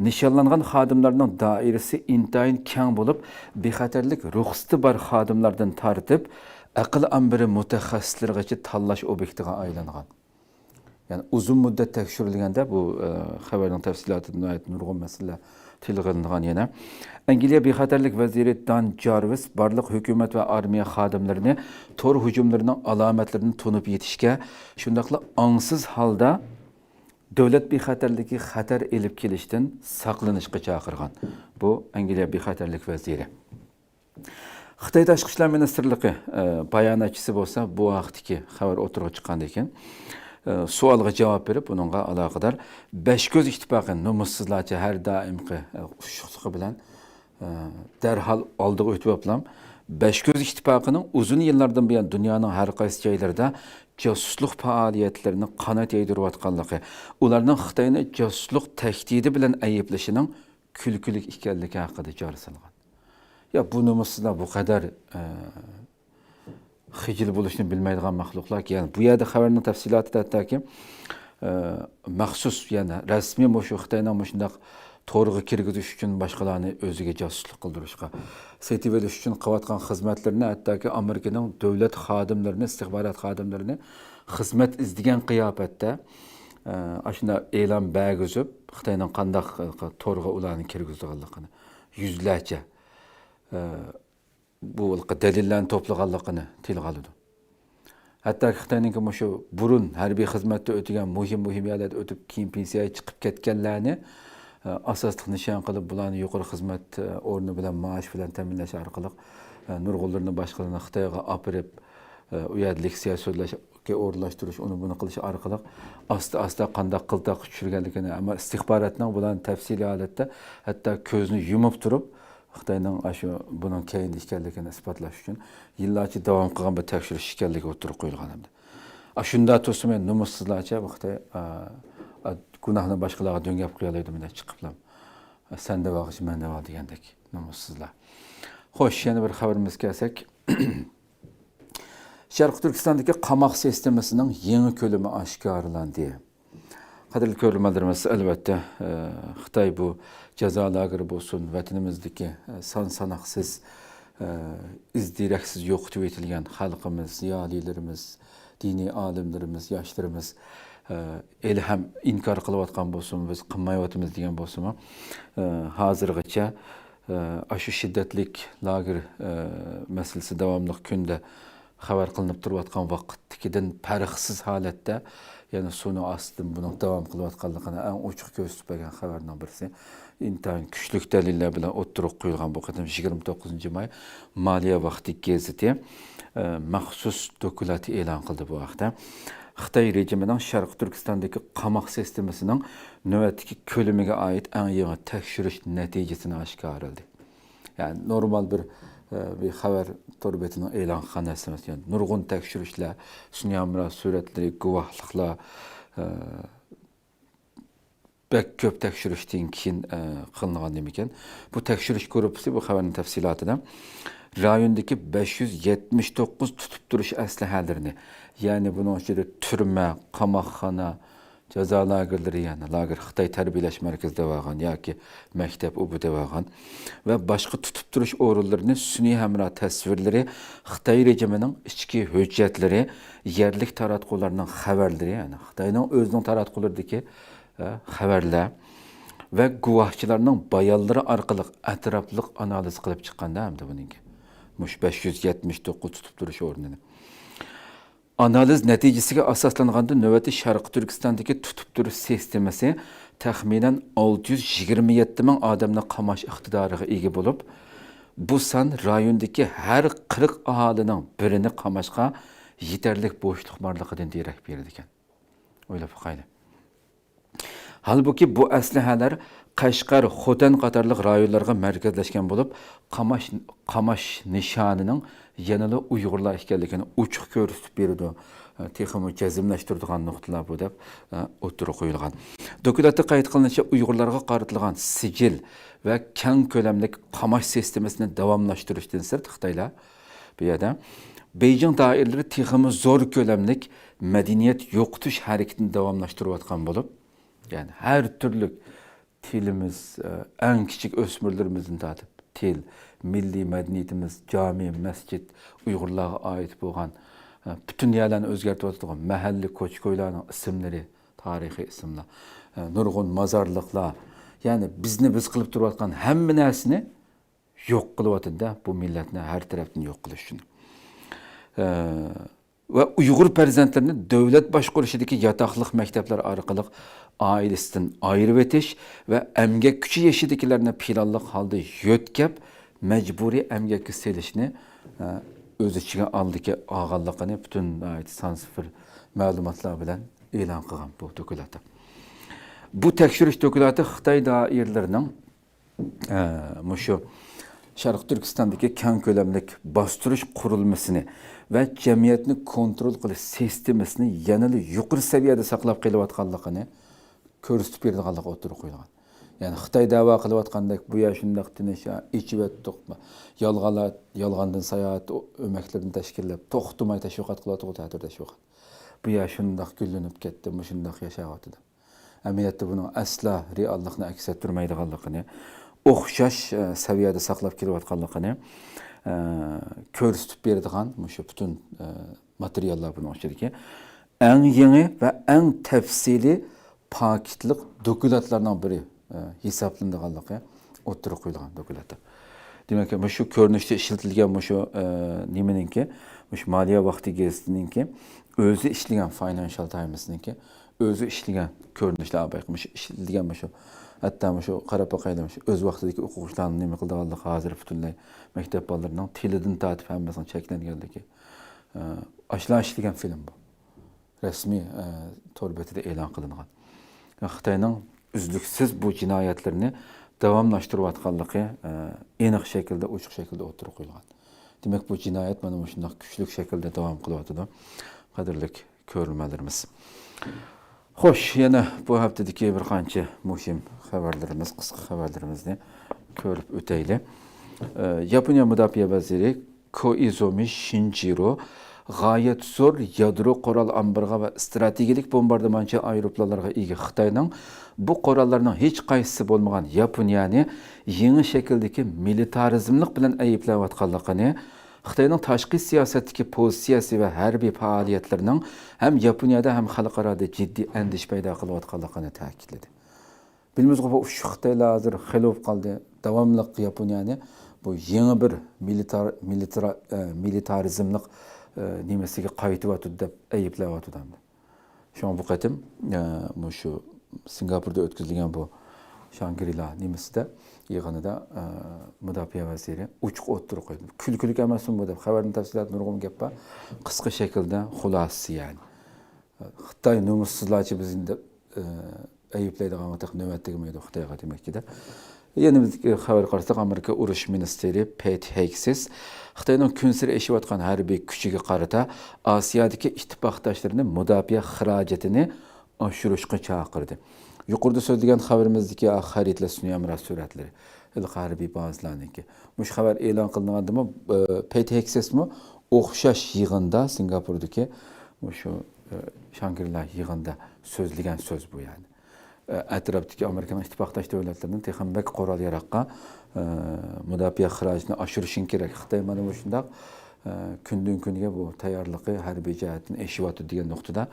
نىشانلانغان خادىملارنىڭ دائىرىسى ئىنتايىن كەڭ بولۇپ، بىخەتەرلىك رۇخسىتى بار خادىملاردىن تارتىپ، ئەقىل ئامبىرى مۇتەخەسسىسلىرىغىچە تاللاش ئوبيېكتىغا ئايلانغان. يەنى ئۇزۇن مۇددەت تەكشۈرۈلگەندە، بۇ، ئە، خەۋەرنىڭ تەپسىلاتىدا ناھايىتى نۇرغۇن مەسىلىلەر تىلغا ئېلىنغان يەنە. ئەنگلىيە بىخەتەرلىك ۋەزىرى دان جارۋىس بارلىق ھۆكۈمەت ۋە ئارمىيە خادىملىرىنى تور ھۇجۇملىرىنىڭ ئالامەتلىرىنى تونۇپ يېتىشكە، شۇنداقلا ئاڭسىز ھالدا دۆلەت بىخەتەرلىكىگە خەتەر ئېلىپ كېلىشتىن ساقلىنىشقا چاقىرغان. بۇ ئەنگلىيە بىخەتەرلىك ۋەزىرى. خىتاي تاشقى ئىشلار مىنىستىرلىقى، ئە، باياناتچىسى بولسا بۇ ھەقتىكى خەۋەر ئوتتۇرىغا چىققاندىن كېيىن، ئە، سوئالغا جاۋاب بېرىپ، بۇنىڭغا ئالاقىدار بەش كۆز ئىتتىپاقى نومۇسسىزلارچە ھەر دائىمقى، ئە، ئۇششۇقلۇقى بىلەن، ئە، دەرھال ئالدىغا ئۆتۈۋاپلام، بەش كۆز ئىتتىپاقىنىڭ ئۇزۇن يىللاردىن بۇيان دۇنيانىڭ ھەر قايسى جايلىرىدا جاسۇسلۇق پائالىيەتلىرىنى قانات يايدۇرۇۋاتقانلىقى، ئۇلارنىڭ خىتاينى جاسۇسلۇق تەھدىتى بىلەن ئەيىبلىشىنىڭ كۈلكىلىك ئىكەنلىكى ھەققىدە چارە سالغان. يا، بۇ نومۇسسىزلار بۇ قەدەر، ئە، خىجىل بولۇشنى بىلمەيدىغان مەخلۇقلاركەن. يەنى بۇ يەردە خەۋەرنىڭ تەپسىلاتىدا ھەتتاكى، ئە، مەخسۇس، يەنى رەسمىي مۇشۇ خىتاينىڭ مۇشۇنداق تورغا كىرگۈزۈش ئۈچۈن باشقىلارنى ئۆزىگە جاسۇسلۇق قىلدۇرۇشقا، سېتىۋېلىش ئۈچۈن قىلىۋاتقان خىزمەتلىرىنى، ھەتتاكى ئامېرىكىنىڭ دۆلەت خادىملىرىنى، ئىستىخبارات خادىملىرىنى خىزمەت ئىزدىگەن قىياپەتتە، ئە، ئاشۇنداق ئېلان بەرگۈزۈپ، خىتاينىڭ قانداق، ئە، تورغا ئۇلارنى كىرگۈزىدىغانلىقىنى، يۈزلەرچە، ئە، بۇ دەلىللەرنى توپلىغانلىقىنى تىلغا ئالىدۇ. ھەتتاكى خىتاينىڭكى مۇشۇ بۇرۇن ھەربىي خىزمەتتە ئۆتىگەن، مۇھىم، مۇھىم يەرلەردە ئۆتۈپ، كېيىن پېنسىيەگە چىقىپ كەتكەنلەرنى، ئە، ئاساسلىق نىشان قىلىپ، بۇلارنى يۇقىرى خىزمەت، ئە، ئورنى بىلەن، مائاش بىلەن تەمىنلەش ئارقىلىق، ئە، نۇرغۇنلىرىنى باشقىلىرىنى خىتايغا ئاپىرىپ، ئە، ئۇ يەردە لېكسىيە سۆزلەشكە ئورۇنلاشتۇرۇش، ئۇنى بۇنى قىلىش ئارقىلىق ئاستا-ئاستا قانداق قىلتاققا چۈشۈرگەنلىكىنى، ئەمما ئىستىخباراتنىڭ بۇلارنى تەپسىلىي ھالەتتە ھەتتا كۆزنى يۇمۇپ تۇرۇپ، خىتاينىڭ ئاشۇ بۇنىڭ كەينىدە ئىكەنلىكىنى ئىسپاتلاش ئۈچۈن يىللارچە داۋام قىلغان بىر تەكشۈرۈش ئىكەنلىكى ئوتتۇرىغا قويۇلغان ئەمدى. ئاشۇنداق تۇرسىمۇ نومۇسسىزلارچە بۇ خىتاي، ئا، ئا، گۇناھنى باشقىلارغا دۆڭگەپ قويالايدۇ، مۇنداق چىقىپلا، سەن دەۋالغۇچە مەن دەۋال دېگەندەك نومۇسسىزلار. خوش، يەنە بىر خەۋىرىمىزگە كەلسەك. شەرقىي تۈركىستاندىكى قاماق سىستېمىسىنىڭ يېڭى كۆلىمى ئاشكارىلاندى. قەدىرلىك كۆرۈرمەنلىرىمىز، ئەلۋەتتە، ئە، خىتاي بۇ جازا لاگېرى بولسۇن، ۋەتىنىمىزدىكى، ئە، سان ساناقسىز، ئە، ئىز دېرەكسىز يوقىتىۋېتىلگەن خەلقىمىز، زىيالىيلىرىمىز، دىنىي ئالىملىرىمىز، ياشلىرىمىز، ئە، ھېلىھەم ئىنكار قىلىۋاتقان بولسىمۇ، بىز قىلمايۋاتىمىز دېگەن بولسىمۇ، ئە، ھازىرغىچە، ئە، ئاشۇ شىددەتلىك لاگېر، ئە، مەسىلىسى داۋاملىق كۈندە خەۋەر قىلىنىپ تۇرۇۋاتقان ۋاقىتتىكىدىن پەرقسىز ھالەتتە يەنە سۇنىڭ ئاستىدىن بۇنىڭ داۋام قىلىۋاتقانلىقىنى ئەڭ ئوچۇق كۆرسىتىپ بەرگەن خەۋەرنىڭ بىرسى. ئىنتايىن كۈچلۈك دەلىللەر بىلەن ئوتتۇرىغا قويۇلغان بۇ قېتىم يىگىرمە توققۇزىنچى ماي مالىيە ۋاقتى گېزىتى، ئە، مەخسۇس دوكلاتى ئېلان قىلدى بۇ ھەقتە. خىتاي رېجىمىنىڭ شەرقىي تۈركىستاندىكى قاماق سىستېمىسىنىڭ نۆۋەتتىكى كۆلىمىگە ئائىت ئەڭ يېڭى تەكشۈرۈش نەتىجىسىنى ئاشكارىلىدى. يەنى نورمال بىر، ئە، بىر خەۋەر تور بېتىنىڭ ئېلان قىلغان نەرسە ئەمەس. يەنى نۇرغۇن تەكشۈرۈشلەر، سۈنئىي ھەمراھ سۈرەتلىرى، گۇۋاھلىقلار، ئە، بەك كۆپ تەكشۈرۈشتىن كېيىن، ئە، قىلىنغان نېمىكەن. بۇ تەكشۈرۈش گۇرۇپپىسى بۇ خەۋەرنىڭ تەپسىلاتىدا رايوندىكى بەش يۈز يەتمىش توققۇز تۇتۇپ تۇرۇش ئەسلىھەلىرىنى، يەنى بۇنىڭ ئىچىدە تۈرمە، قاماقخانا، جازا لاگېرلىرى، يەنى لاگېر خىتاي تەربىيەلەش مەركىزى دەۋالغان ياكى مەكتەپ ئۇ بۇ دەۋالغان ۋە باشقا تۇتۇپ تۇرۇش ئورۇنلىرىنى سۈنئىي ھەمراھ تەسۋىرلىرى، خىتاي رېجىمىنىڭ ئىچكى ھۆججەتلىرى، يەرلىك تاراتقۇلارنىڭ خەۋەرلىرى، يەنى خىتاينىڭ ئۆزىنىڭ تاراتقۇلىرىدىكى، ئە، خەۋەرلەر ۋە گۇۋاھچىلارنىڭ بايانلىرى ئارقىلىق ئەتراپلىق ئانالىز قىلىپ چىققاندا، ھەمدە بۇنىڭكى مۇشۇ بەش يۈز يەتمىش توققۇز تۇتۇپ تۇرۇش ئورنىنى. ئانالىز نەتىجىسىگە ئاساسلانغاندا، نۆۋەتتە شەرقىي تۈركىستاندىكى تۇتۇپ تۇرۇش سىستېمىسى تەخمىنەن ئالتە يۈز يىگىرمە يەتتە مىڭ ئادەمنى قاماش ئىقتىدارىغا ئىگە بولۇپ، بۇ سان رايوندىكى ھەر قىرىق ئاھالىنىڭ بىرىنى قاماشقا يېتەرلىك بوشلۇق بارلىقىدىن دېرەك بېرىدىكەن. ئويلاپ باقايلى. ھالبۇكى، بۇ ئەسلىھەلەر قەشقەر، خوتەن قاتارلىق رايونلارغا مەركەزلەشكەن بولۇپ، قاماش، قاماش نىشانىنىڭ يەنىلا ئۇيغۇرلار ئىكەنلىكىنى ئوچۇق كۆرسىتىپ بېرىدۇ. تېخىمۇ جەزملەشتۈرىدىغان نۇقتىلار بۇ، دەپ ئوتتۇرىغا قويۇلغان. دوكلاتتا قەيت قىلىنىشىچە، ئۇيغۇرلارغا قارىتىلغان سىجىل ۋە كەڭ كۆلەملىك قاماش سىستېمىسىنى داۋاملاشتۇرۇشتىن سىرت، خىتايلار بۇ يەردە بېيجىڭ دائىرىلىرى تېخىمۇ زور كۆلەملىك مەدەنىيەت يوقىتىش ھەرىكىتىنى داۋاملاشتۇرۇۋاتقان بولۇپ، يەنى ھەر تۈرلۈك تىلىمىز، ئە، ئەڭ كىچىك ئۆسمۈرلىرىمىزدىن تارتىپ تىل، مىللىي مەدەنىيىتىمىز، جامى، مەسچىت، ئۇيغۇرلارغا ئائىت بولغان، ئە، پۈتۈن يەرلەرنى ئۆزگەرتىۋاتىدىغان مەھەللە، كوچا-كويلارنىڭ ئىسىملىرى، تارىخىي ئىسىملار، ئە، نۇرغۇن مازارلىقلار، يەنى بىزنى بىز قىلىپ تۇرۇۋاتقان ھەممە نەرسىنى يوق قىلىۋاتىدۇ-دە، بۇ مىللەتنى ھەر تەرەپتىن يوق قىلىش ئۈچۈن. ئە، ۋە ئۇيغۇر پەرزەنتلىرىنى دۆلەت باشقۇرۇشىدىكى ياتاقلىق مەكتەپلەر ئارقىلىق ئائىلىسىدىن ئايرىۋېتىش ۋە ئەمگەك كۈچى يېشىدىكىلەرنى پىلانلىق ھالدا يۆتكەپ، مەجبۇرىي ئەمگەككە سېلىشنى، ئە، ئۆز ئىچىگە ئالدىكى، ئالغانلىقىنى پۈتۈن ناھايىتى سانسىفىر مەلۇماتلار بىلەن ئېلان قىلغان بۇ دوكلاتتا. بۇ تەكشۈرۈش دوكلاتى خىتاي دائىرىلىرىنىڭ ئە، مۇشۇ شەرقىي تۈركىستاندىكى كەڭ كۆلەملىك باستۇرۇش قۇرۇلمىسىنى ۋە جەمئىيەتنى كونترول قىلىش سىستېمىسىنى يەنىلا يۇقىرى سەۋىيەدە ساقلاپ قېلىۋاتقانلىقىنى كۆرسىتىپ بېرىدىغانلىقى ئوتتۇرىغا قويۇلغان. يەنى خىتاي دەۋا قىلىۋاتقاندەك، بۇ يەر شۇنداق تىنچ، ھە، ئېچىۋەتتۇق، يالغانلار، يالغاندىن ساياھەت ئۆمەكلىرىنى تەشكىللەپ، توختىماي تەشۋىقات قىلىۋاتىدۇ، تەتۈر تەشۋىقات. بۇ يەر شۇنداق گۈللىنىپ كەتتى، مۇشۇنداق ياشاۋاتىدۇ. ئەمەلىيەتتە بۇنىڭ ئەسلا رېئاللىقنى ئەكس ئەتتۈرمەيدىغانلىقىنى، ئوخشاش، ئە، سەۋىيەدە ساقلاپ كېلىۋاتقانلىقىنى، ئە، كۆرسىتىپ بېرىدىغان مۇشۇ پۈتۈن، ئە، ماتېرىياللار بۇنىڭ ئىچىدىكى ئەڭ يېڭى ۋە ئەڭ تەپسىلىي پاكىتلىق دوكلاتلارنىڭ بىرى، ئە، ھېسابلىنىدىغانلىقى ئوتتۇرىغا قويۇلغان دوكلاتتا. دېمەك، مۇشۇ كۆرۈنۈشتە ئىشلىتىلگەن مۇشۇ، ئە، نېمىنىڭكى، مۇشۇ مالىيە ۋاقتى گېزىتىنىڭكى ئۆزى ئىشلىگەن، فاينانشال تايمسنىڭكى ئۆزى ئىشلىگەن كۆرۈنۈشلەر، مۇشۇ ئىشلىگەن مۇشۇ، ھەتتا مۇشۇ قاراپ باقايلى، مۇشۇ ئۆز ۋاقتىدىكى ئوقۇغۇچىلارنىڭ نېمە قىلىدىغانلىقى، ھازىر پۈتۈنلەي مەكتەپ بالىلىرىنىڭ تىلىدىن تارتىپ ھەممىسىنىڭ چەكلەنگەنلىكى، ئە، ئاشۇلار ئىشلىگەن فىلىم بۇ. رەسمىي، ئە، تور بېتىدە ئېلان قىلىنغان. خىتاينىڭ ئۈزلۈكسىز بۇ جىنايەتلىرىنى داۋاملاشتۇرۇۋاتقانلىقى، ئە، ئېنىق شەكىلدە، ئوچۇق شەكىلدە ئوتتۇرىغا قويۇلغان. دېمەك، بۇ جىنايەت مانا مۇشۇنداق كۈچلۈك شەكىلدە داۋام قىلىۋاتىدۇ، قەدىرلىك كۆرۈرمەنلىرىمىز. خوش، يەنە بۇ ھەپتىدىكى بىر قانچە مۇھىم خەۋەرلىرىمىز، قىسقا خەۋەرلىرىمىزنى كۆرۈپ ئۆتەيلى. ئە، ياپونىيە مۇداپىئە ۋەزىرى كوئىزومى شىنجىرو غايەت زور يادرو قورال ئامبىرىغا ۋە ئىستراتېگىيەلىك بومباردىمانچى ئايروپىلانلىرىغا ئىگە خىتاينىڭ بۇ قوراللارنىڭ ھېچقايسىسى بولمىغان ياپونىيەنى يېڭى شەكىلدىكى مىلىتارىزملىق بىلەن ئەيىبلەۋاتقانلىقىنى، خىتاينىڭ تاشقى سىياسەتتىكى پوزىتسىيەسى ۋە ھەربىي پائالىيەتلىرىنىڭ ھەم ياپونىيەدە، ھەم خەلقئارادا جىددىي ئەندىشە پەيدا قىلىۋاتقانلىقىنى تەكىتلىدى. بىلىمىزغۇ، بۇ ئۇششۇق خىتايلار ھازىر خېلى بولۇپ قالدى. داۋاملىق ياپونىيەنى بۇ يېڭى بىر مىلىتار، مىلىتار، ئە، مىلىتارىزملىق، ئە، نېمىسىگە قايتىۋاتىدۇ دەپ ئەيىبلەۋاتىدۇ ئەمدى. شۇڭا بۇ قېتىم، ئە، مۇشۇ سىنگاپوردا ئۆتكۈزۈلگەن بۇ شانگرىلا نېمىسىدە، يىغىنىدا، ئە، مۇداپىئە ۋەزىرى ئوچۇق ئوتتۇرىغا قويدى. كۈلكىلىك ئەمەسمۇ بۇ دەپ، خەۋەرنىڭ تەپسىلاتى نۇرغۇن گەپ بار. قىسقا شەكىلدە خۇلاسىسى، يەنى. خىتاي نومۇسسىزلارچە بىزنى دەپ، ئە، ئەيىبلەيدىغان ۋاقىت نۆۋەت تېگىمەيدۇ خىتايغا دېمەكچىدە. يەنە بىر خەۋەرگە قارىساق، ئامېرىكا ئۇرۇش مىنىستىرى پېيت ھېگسېس خىتاينىڭ كۈنسېرى ئېشىۋاتقان ھەربىي كۈچىگە قارىتا ئاسىيادىكى ئىتتىپاقداشلىرىنى مۇداپىئە خىراجىتىنى ئاشۇرۇشقا چاقىردى. يۇقىرىدا سۆزلىگەن خەۋىرىمىزدىكى ئا خەرىتىلەر، سۈنئىي ھەمراھ سۈرەتلىرى، ھېلىقى ھەربىي بازىلارنىڭكى. مۇشۇ خەۋەر ئېلان قىلىنغاندىمۇ، ئە، پېيت ھېگسېسمۇ ئوخشاش يىغىندا، سىنگاپوردىكى مۇشۇ، ئە، شانگرىلا يىغىنىدا سۆزلىگەن سۆز بۇ، يەنى. ئە، ئەتراپتىكى ئامېرىكىنىڭ ئىتتىپاقداش دۆلەتلىرىنى تېخىمۇ بەك قورال-ياراغقا، ئە، مۇداپىئە خىراجىتىنى ئاشۇرۇشىڭ كېرەك. خىتاي مانا مۇشۇنداق، ئە، كۈندىن-كۈنگە بۇ تەييارلىقى ھەربىي جەھەتتىن ئېشىۋاتىدۇ دېگەن نۇقتىدا،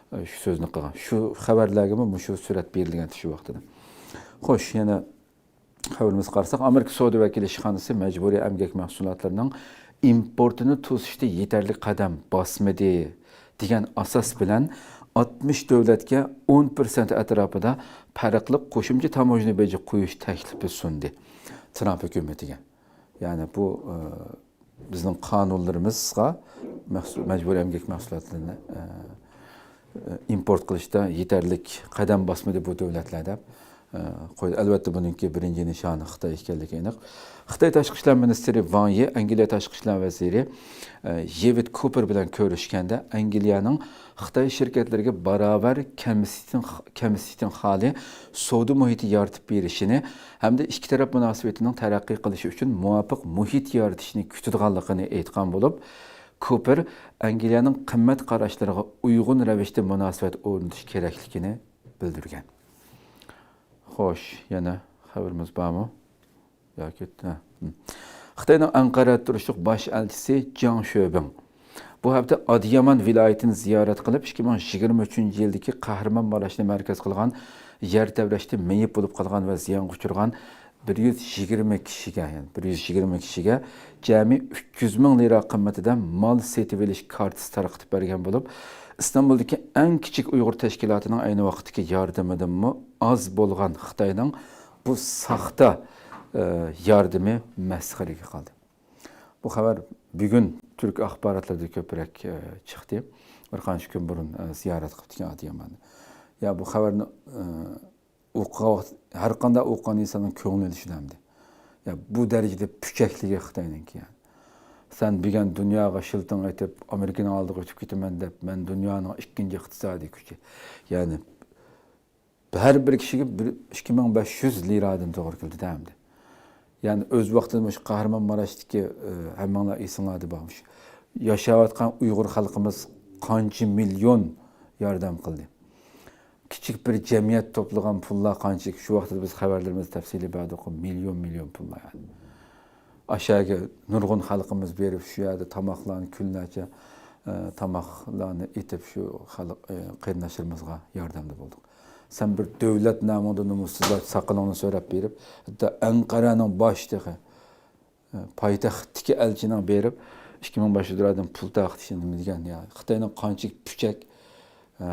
ئە، شۇ سۆزنى قىلغان. شۇ خەۋەرلەرگىمۇ مۇشۇ سۈرەت بېرىلگەن شۇ ۋاقتىدا. خوش، يەنە خەۋىرىمىزگە قارىساق، ئامېرىكا سودا ۋەكىللىك ئىشخانىسى مەجبۇرىي ئەمگەك مەھسۇلاتلىرىنىڭ ئىمپورتىنى توسۇشتا يېتەرلىك قەدەم باسمىدى دېگەن ئاساس بىلەن، ئاتمىش دۆلەتكە ئون پىرسەنت ئەتراپىدا پەرقلىق قوشۇمچە تاموژنا بېجى قويۇش تەكلىپى سۇندى ترامپ ھۆكۈمىتىگە. يەنى بۇ، ئە، بىزنىڭ قانۇنلىرىمىزغا مەخسۇ-، مەجبۇرىي ئەمگەك مەھسۇلاتلىرىنى، ئە، ئىمپورت قىلىشتا يېتەرلىك قەدەم باسمىدى بۇ دۆلەتلەر دەپ، ئە، قويدى. ئەلۋەتتە، بۇنىڭكى بىرىنچى نىشانى خىتاي ئىكەنلىكى ئېنىق. خىتاي تاشقى ئىشلار مىنىستىرى ۋاڭ يى ئەنگلىيە تاشقى ئىشلار ۋەزىرى، ئە، يېۋىد كۇپېر بىلەن كۆرۈشكەندە، ئەنگلىيەنىڭ خىتاي شىركەتلىرىگە باراۋەر كەمسىتىن، كەمسىتىن خالىي سودا مۇھىتى يارىتىپ بېرىشىنى ھەمدە ئىككى تەرەپ مۇناسىۋىتىنىڭ تەرەققىي قىلىشى ئۈچۈن مۇۋاپىق مۇھىت يارىتىشنى كۈتىدىغانلىقىنى ئېيتقان بولۇپ، كۇپېر ئەنگلىيەنىڭ قىممەت قاراشلىرىغا ئۇيغۇن رەۋىشتە مۇناسىۋەت ئورنىتىش كېرەكلىكىنى بىلدۈرگەن. خوش، يەنە خەۋىرىمىز بارمۇ؟ ياكى، ھە، ھىم. خىتاينىڭ ئەنقەرەدە تۇرۇشلۇق باش ئەلچىسى جاڭ شۆبىڭ بۇ ھەپتە ئادىيامان ۋىلايىتىنى زىيارەت قىلىپ، ئىككى مىڭ يىگىرمە ئۈچىنچى يىلدىكى قەھرىمانماراشنى مەركەز قىلغان يەر تەۋرەشتە مېيىپ بولۇپ قالغان ۋە زىيانغا ئۇچرىغان بىر يۈز يىگىرمە كىشىگە، يەنى بىر يۈز يىگىرمە كىشىگە جەمئىي ئۈچ يۈز مىڭ لىرا قىممىتىدە مال سېتىۋېلىش كارتىسى تارقىتىپ بەرگەن بولۇپ، ئىستانبۇلدىكى ئەڭ كىچىك ئۇيغۇر تەشكىلاتىنىڭ ئەينى ۋاقىتتىكى ياردىمىدىنمۇ ئاز بولغان خىتاينىڭ بۇ ساختا، ئە، ياردىمى مەسخىرىگە قالدى. بۇ خەۋەر بۈگۈن تۈرك ئاخباراتلىرىدا كۆپرەك، ئە، چىقتى. بىر قانچە كۈن بۇرۇن، ئە، زىيارەت قىپتىكەن ئادىياماننى. يا، بۇ خەۋەرنى، ئە، ئوقۇغان ۋاقىت، ھەر قانداق ئوقۇغان ئىنساننىڭ كۆڭلى ئېلىشىدۇ ئەمدى. يا، بۇ دەرىجىدە پۈچەكلىكى خىتاينىڭكى، يا. سەن بۈگۈن دۇنياغا شىلتىڭ ئېتىپ، ئامېرىكىنىڭ ئالدىغا ئۆتۈپ كېتىمەن دەپ، مەن دۇنيانىڭ ئىككىنچى ئىقتىسادىي كۈچى. يەنى ھەر بىر كىشىگە بىر، ئىككى مىڭ بەش يۈز لىرادىن توغرا كېلىدۇ-دە ئەمدى. يەنى ئۆز ۋاقتىدا مۇشۇ قەھرىمانماراشتىكى، ئە، ھەممىڭلار ئېسىڭلاردا بار، مۇشۇ ياشاۋاتقان ئۇيغۇر خەلقىمىز قانچە مىليون ياردەم قىلدى. كىچىك بىر جەمئىيەت توپلىغان پۇللار قانچىلىك، شۇ ۋاقتىدا بىز خەۋەرلىرىمىزدە تەپسىلىي بەردۇق، مىليون، مىليون پۇللار يەنى. ئاشۇ يەرگە نۇرغۇن خەلقىمىز بېرىپ، شۇ يەردە تاماقلارنى، كۈنلەرچە، ئە، تاماقلارنى ئېتىپ، شۇ خەلق، ئە، قېرىنداشلىرىمىزغا ياردەمدە بولدۇق. سەن بىر دۆلەت نامىڭدا نومۇسسىزلار ساقىلىڭنى سۆرەپ بېرىپ، ھەتتا ئەنقەرەنىڭ باش تېخى، ئە، پايتەختتىكى ئەلچىنىڭ بېرىپ، ئىككى مىڭ بەش يۈز دوللاردىن پۇل تارقىتىشى نېمە دېگەن؟ يا، خىتاينىڭ قانچىلىك پۈچەك، ئە،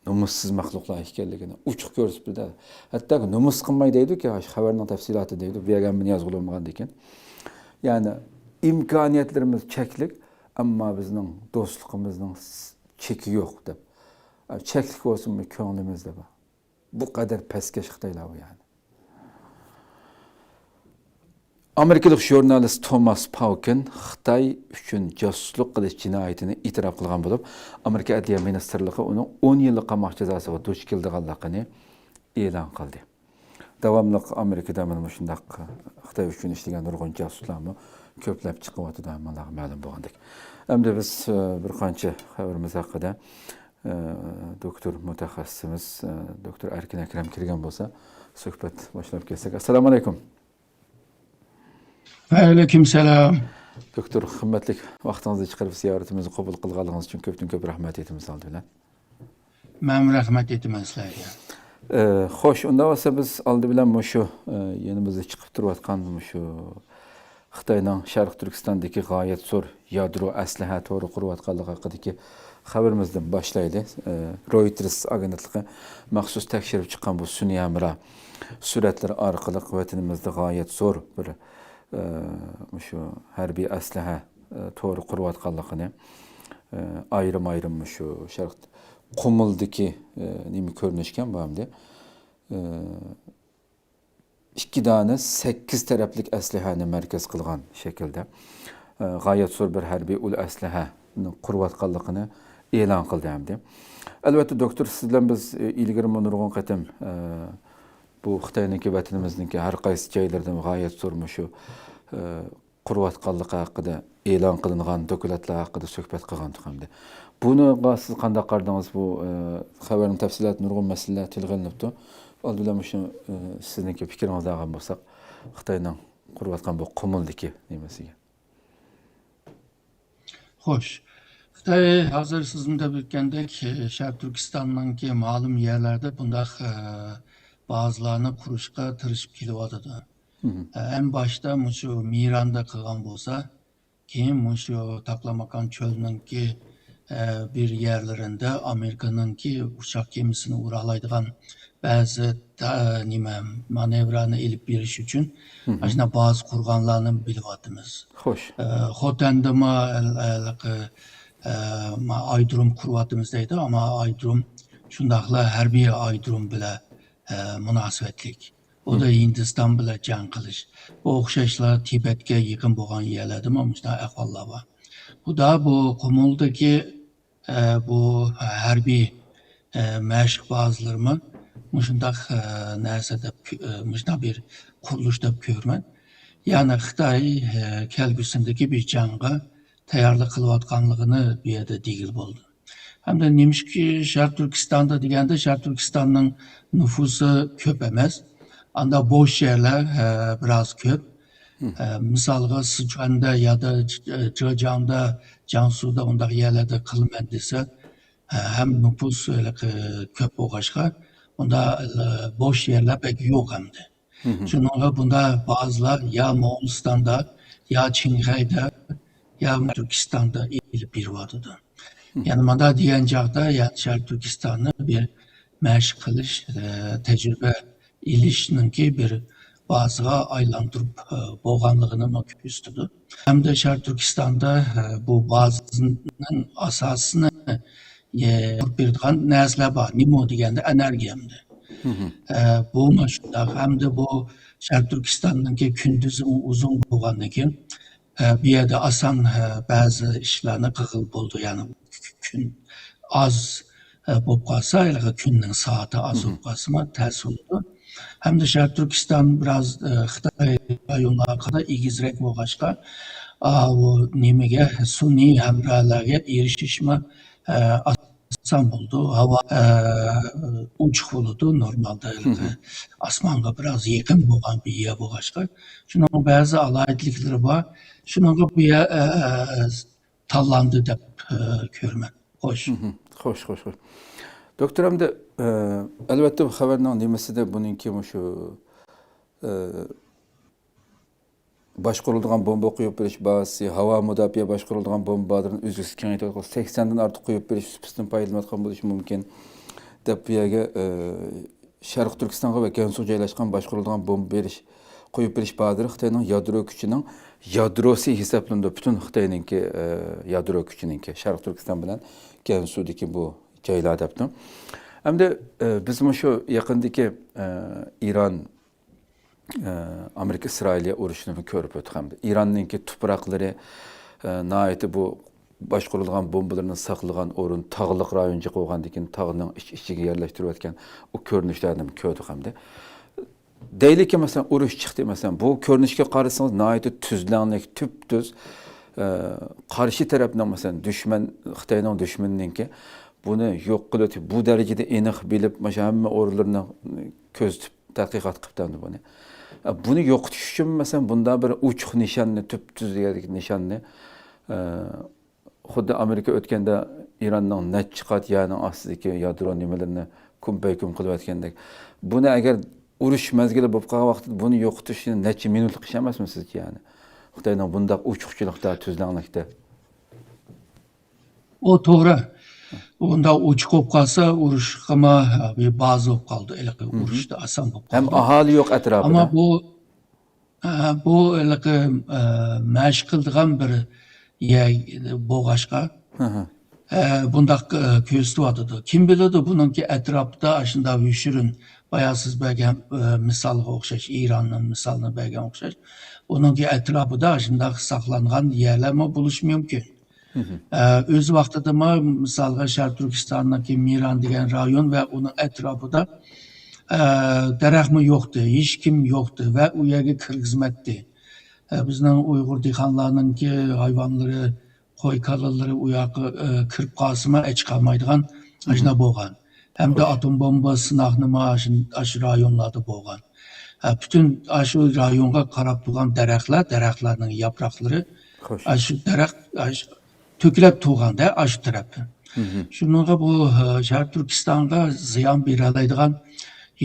نومۇسسىز مەخلۇقلار ئىكەنلىكىنى ئوچۇق كۆرسىتىپ بېرىدۇ. ھەتتا نومۇس قىلماي دەيدۇكى، خەۋەرنىڭ تەپسىلاتى دەيدۇ، بۇ يەرگە مەن يازغىلى بولمىغاندىكىن. يەنى ئىمكانىيەتلىرىمىز چەكلىك، ئەمما بىزنىڭ دوستلۇقىمىزنىڭ س-، چېكى يوق دەپ. چەكلىك بولسىمۇ كۆڭلىمىزدە بار. بۇ قەدەر پەسكەش خىتايلار بۇ يەنى. ئامېرىكىلىق ژۇرنالىست توماس پاۋكىن خىتاي ئۈچۈن جاسۇسلۇق قىلىش جىنايىتىنى ئېتىراپ قىلغان بولۇپ، ئامېرىكا ئەدلىيە مىنىستىرلىقى ئۇنىڭ ئون يىللىق قاماق جازاسىغا دۇچ كېلىدىغانلىقىنى ئېلان قىلدى. داۋاملىق ئامېرىكىدا مانا مۇشۇنداق خىتاي ئۈچۈن ئىشلىگەن نۇرغۇن جاسۇسلارمۇ كۆپلەپ چىقىۋاتىدۇ، ھەممىڭلارغا مەلۇم بولغاندەك. ئەمدى بىز، ئە، بىر قانچە خەۋىرىمىز ھەققىدە، ئە، دوكتور مۇتەخەسسىسىمىز، ئە، دوكتور ئەركىن ئەكرەم كىرگەن بولسا، سۆھبەت باشلاپ كەتسەك. ئەسسالامۇ ئەلەيكۇم. ۋەئەلەيكۇم سالام. دوكتور، قىممەتلىك ۋاقتىڭىزنى چىقىرىپ زىيارىتىمىزنى قوبۇل قىلغانلىقىڭىز ئۈچۈن كۆپتىن كۆپ رەھمەت ئېيتىمىز ئالدى بىلەن. مەنمۇ رەھمەت ئېيتىمەن سىلەرگە. ئە، خوش، ئۇنداق بولسا بىز ئالدى بىلەن مۇشۇ، ئە، يېنىمىزدا چىقىپ تۇرۇۋاتقان مۇشۇ خىتاينىڭ شەرقىي تۈركىستاندىكى غايەت زور يادرو ئەسلىھە تورى قۇرۇۋاتقانلىقى ھەققىدىكى خەۋىرىمىزدىن باشلايلى. ئە، رويتېرس ئاگېنتلىقى مەخسۇس تەكشۈرۈپ چىققان بۇ سۈنئىي ھەمراھ سۈرەتلىرى ئارقىلىق ۋەتىنىمىزدە غايەت زور بىر، ئە، مۇشۇ ھەربىي ئەسلىھە، ئە، تورى قۇرۇۋاتقانلىقىنى، ئە، ئايرىم-ئايرىم مۇشۇ شەرق قۇمۇلدىكى، ئە، نېمە كۆرۈنۈشكەن بۇ ئەمدى؟ ئە، ئىككى دانە سەككىز تەرەپلىك ئەسلىھەنى مەركەز قىلغان شەكىلدە، ئە، غايەت زور بىر ھەربىي ئۇل ئەسلىھەنى قۇرۇۋاتقانلىقىنى ئېلان قىلدى ئەمدى. ئەلۋەتتە، دوكتور، سىز بىلەن بىز، ئە، ئىلگىرىمۇ نۇرغۇن قېتىم، ئە، بۇ خىتاينىڭكى ۋەتىنىمىزنىڭكى ھەر قايسى جايلىرىدىن غايەت زور مۇشۇ، ئە، قۇرۇۋاتقانلىقى ھەققىدە ئېلان قىلىنغان دوكلاتلار ھەققىدە سۆھبەت قىلغانتۇق ئەمدى. بۇنىڭغا سىز قانداق قارىدىڭىز؟ بۇ، ئە، خەۋەرنىڭ تەپسىلاتى نۇرغۇن مەسىلىلەر تىلغا ئېلىنىپتۇ. ئالدى بىلەن مۇشۇ، ئە، سىزنىڭكى پىكرىڭىزنى ئالغان بولساق، خىتاينىڭ قۇرۇۋاتقان بۇ قۇمۇلدىكى نېمىسىگە. خوش. خىتاي ھازىر سىزمۇ دەپ ئۆتكەندەك، شەرقىي تۈركىستاننىڭكى مەلۇم يەرلەردە بۇنداق، ئە، بازىلارنى قۇرۇشقا تىرىشىپ كېلىۋاتىدۇ. مھم. ئە، ئەڭ باشتا مۇشۇ مىراندا قىلغان بولسا، كېيىن مۇشۇ تاقلاماكان چۆلنىڭكى، ئە، بىر يەرلىرىندە ئامېرىكىنىڭكى ئۇچاق گېمىسىنى ئۇرالايدىغان بەزى تا-، نېمە، مانېۋرانى ئېلىپ بېرىش ئۈچۈن مھم. ئاشۇنداق بازا قۇرغانلارنى بىلىۋاتىمىز. خوش. ئە، خوتەندىمۇ، ئە، ھېلىقى، ئە، ما-، ئايرودروم قۇرۇۋاتىمىز دەيدۇ، ئەمما ئايرودروم شۇنداقلا ھەربىي ئايرودروم بىلەن، ئە، مۇناسىۋەتلىك. ئۇ دا ھىندىستان بىلەن جەڭ قىلىش. بۇ ئوخشاشلا تىبەتكە يېقىن بولغان يەرلەردىمۇ مۇشۇنداق ئەھۋاللار بار. خۇدا بۇ قۇمۇلدىكى، ئە، بۇ ھەربىي، ئە، مەشىق بازىلىرىمۇ مۇشۇنداق، ئە، نەرسە دەپ كۆ-، ئە، مۇشۇنداق بىر قۇرۇلۇش دەپ كۆرىمەن. يەنى خىتاي، ئە، كەلگۈسىدىكى بىر جەڭگە تەييارلىق قىلىۋاتقانلىقىنى بۇ يەردە دېگىلى بولىدۇ. ھەمدە نېمىشقا شەرقىي تۈركىستاندا دېگەندە، شەرقىي تۈركىستاننىڭ نوپۇسى كۆپ ئەمەس. ئاندا بوش يەرلەر، ھە، بىراز كۆپ. ھە، مىسالغا، سىچۈەندە يادا ج-، جېجياڭدا، جياڭسۇدا ئۇنداق يەرلەردە قىلىمەن دېسە، ھە، ھەم نوپۇس ھېلىقى كۆپ بولغاچقا، ئۇندا، ئە، بوش يەرلەر بەك يوق ئەمدى. مھم. شۇنىڭغا بۇنداق بازىلار يا موڭغۇلىستاندا، يا چىڭخەيدە، يا تۈركىستاندا ئېلىپ بېرىۋاتىدۇ. مھم. يەنى مۇنداق دېگەن چاغدا، يەنى شەرقىي تۈركىستاننى بىر مەشىق قىلىش، ئە، تەجرىبە ئېلىشنىڭكى بىر بازىغا ئايلاندۇرۇپ، ئە، بولغانلىقىنى كۆرسىتىدۇ. ھەمدە شەرقىي تۈركىستاندا، ئە، بۇ بازىنىڭ ئاساسىنى، ئە، قۇرۇپ بېرىدىغان نەرسىلەر بار. نېمە دېگەندە، ئېنېرگىيە ئەمدى. مھم. ئە، بۇمۇ شۇنداق. ھەمدە بۇ شەرقىي تۈركىستاننىڭكى كۈندۈزى ئۇزۇن بولغاندىن كېيىن، ئە، بۇ يەردە ئاسان، ئە، بەزى ئىشلارنى قىلغىلى بولىدۇ. يەنى كۈن ئاز، ئە، بولۇپ قالسا، ھېلىقى كۈننىڭ سائىتى ئاز مھم. بولۇپ قالسىمۇ تەس بولىدۇ. ھەمدە شەرقىي تۈركىستان بىراز، ئە، خىتاي رايونلارغا قارىتا ئېگىزرەك بولغاچقا، ئاۋۇ نېمىگە، سۈنئىي ھەمراھلارغا ئېرىشىشمۇ، ئە، ئاسان بولىدۇ. ھاۋا، ئە، ئوچۇق بولىدۇ، نورمالدا ھېلىقى مھم. ئاسمانغا بىراز يېقىن بولغان بىر يەر بولغاچقا، شۇنىڭ بەزى ئالاھىدىلىكلىرى بار. شۇنىڭغا بۇ يەر، ئە، ئە، تاللاندى دەپ، ئە، كۆرىمەن. خوش. مھم. خوش، خوش، خوش. دوكتور، ئەمدى، ئە، ئەلۋەتتە، بۇ خەۋەرنىڭ نېمىسىدە بۇنىڭكى مۇشۇ، ئە، باشقۇرۇلىدىغان بومبا قويۇپ بېرىش بازىسى، ھاۋا مۇداپىئە باشقۇرۇلىدىغان بومبا بازىرىنى ئۈزلۈكسىز كېڭەيتىۋاتقان، سەكسەندىن ئارتۇق قويۇپ بېرىش سۇپىسىدىن پايدىلىنىۋاتقان بولۇشى مۇمكىن، دەپ بۇ يەرگە، ئە، شەرقىي تۈركىستانغا ۋە گەنسۇغا جايلاشقان باشقۇرۇلىدىغان بومبا بېرىش، قويۇپ بېرىش بازىرى خىتاينىڭ يادرو كۈچىنىڭ يادروسى ھېسابلىنىدۇ. پۈتۈن خىتاينىڭكى، ئە، يادرو كۈچىنىڭكى، شەرقىي تۈركىستان بىلەن گەنسۇدىكى بۇ جايلار دەپتۇ. ئەمدى، ئە، بىز مۇشۇ يېقىندىكى، ئە، ئىران ئامېرىكا ئىسرائىلىيە ئۇرۇشىنىمۇ كۆرۈپ ئۆتتۇق ھەمدە. ئىراننىڭكى تۇپراقلىرى، ئە، ناھايىتى بۇ باشقۇرۇلغان بومبىلىرىنى ساقلىغان ئورۇن تاغلىق رايونچە بولغاندىن كېيىن تاغنىڭ ئىچ-ئىچىگە يەرلەشتۈرۈۋەتكەن ئۇ كۆرۈنۈشلەرنىمۇ كۆردۇق ھەمدە. دەيلىكى، مەسىلەن، ئۇرۇش چىقتى، مەسىلەن، بۇ كۆرۈنۈشكە قارىسىڭىز ناھايىتى تۈزلەڭلىك، تۈپتۈز، ئە، قارشى تەرەپنىڭ، مەسىلەن، دۈشمەن، خىتاينىڭ دۈشمىنىنىڭكى بۇنى يوق قىلىۋېتىپ، بۇ دەرىجىدە ئېنىق بىلىپ، مانا شۇ ھەممە ئورۇنلىرىنى كۆزىتىپ، تەتقىقات قىپتۇ ئەمدى بۇنى. ئە، بۇنى يوقىتىش ئۈچۈن، مەسىلەن، بۇنداق بىر ئوچۇق نىشاننى، تۈپتۈز دېگەندەك نىشاننى، ئە، خۇددى ئامېرىكا ئۆتكەندە ئىراننىڭ نەچچە قات يەرنىڭ ئاستىدىكى يادرو نېمىلىرىنى كۈمپەيكۈم قىلىۋەتكەندەك. بۇنى ئەگەر ئۇرۇش مەزگىلى بولۇپ قالغان ۋاقىتتا بۇنى يوقىتىش نەچچە مىنۇتلۇق ئىش ئەمەسمۇ سىزچە يەنى؟ خىتاينىڭ بۇنداق ئوچۇقچىلىقتا، تۈزلەڭلىكتە. ئۇ توغرا. ئۇنداق ئوچۇق بولۇپ قالسا، ئۇرۇشقىمۇ بىر بازا بولۇپ قالىدۇ. ھېلىقى ئۇرۇشتا ئاسان بولۇپ قالىدۇ. ھەم ئاھالى يوق ئەتراپىدا. ئەمما بۇ، ئە، بۇ ھېلىقى، ئە، مەشىق قىلىدىغان بىر يەر بولغاچقا، ئە، بۇنداق، ئە، كۆرسىتىۋاتىدۇ. كىم بىلىدۇ، بۇنىڭكى ئەتراپىدا ئاشۇنداق يوشۇرۇن، بايا سىز بەرگەن، ئە، مىسالغا ئوخشاش، ئىراننىڭ مىسالىنى بەرگەن ئوخشاش، ئۇنىڭكى ئەتراپىدا ئاشۇنداق ساقلانغان يەرلەرمۇ بولۇشى مۇمكىن. ئە، ئۆز ۋاقتىدىمۇ، مىسالغا، شەرقىي تۈركىستاندىكى مىران دېگەن رايون ۋە ئۇنىڭ ئەتراپىدا، ئە، دەرەخمۇ يوقتى، ھېچكىم يوقتى ۋە ئۇ يەرگە كىرگۈزمەتتى. ئە، بىزنىڭ ئۇيغۇر دېھقانلارنىڭكى ھايۋانلىرى، قوي كالىلىرى ئۇ ياققا، ئە، كىرىپ قالسىمۇ ئەچ قالمايدىغان ئاشۇنداق بولغان. ھەمدە ئاتوم بومبا سىناقنىمۇ ئاشۇ، ئاشۇ رايونلاردا بولغان. ئە، پۈتۈن ئاشۇ رايونغا قاراپ تۇرغان دەرەخلەر، دەرەخلەرنىڭ ياپراقلىرى ئاشۇ دەرەخ، ئاشۇ تۆكۈلۈپ تۇرغاندا ئاشۇ تەرەپ. شۇنىڭغا بۇ، ئە، شەرقىي تۈركىستانغا زىيان بېرەلەيدىغان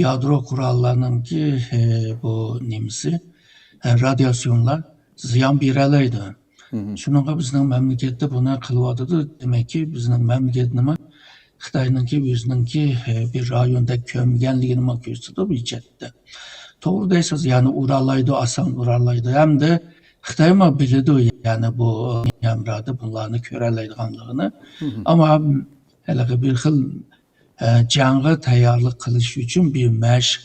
يادرو قوراللارنىڭكى، ئە، بۇ نېمىسى، ئە، رادىياتسىيونلار زىيان بېرەلەيدۇ. شۇنىڭغا بىزنىڭ مەملىكەتتە بۇنى قىلىۋاتىدۇ. دېمەككى، بىزنىڭ مەملىكەتنىمۇ خىتاينىڭكى ئۆزىنىڭكى، ئە، بىر رايوندەك كۆرمىگەنلىكىنىمۇ كۆرسىتىدۇ بۇ جەھەتتە. توغرا دەيسىز، يەنى ئۇرالايدۇ، ئاسان ئۇرالايدۇ. ھەمدە خىتايمۇ بىلىدۇ، يەنى بۇ ھەمرادا بۇلارنى كۆرەلەيدىغانلىقىنى. ئەمما ھېلىقى بىر خىل، ئە، جەڭگە تەييارلىق قىلىش ئۈچۈن بىر مەشىق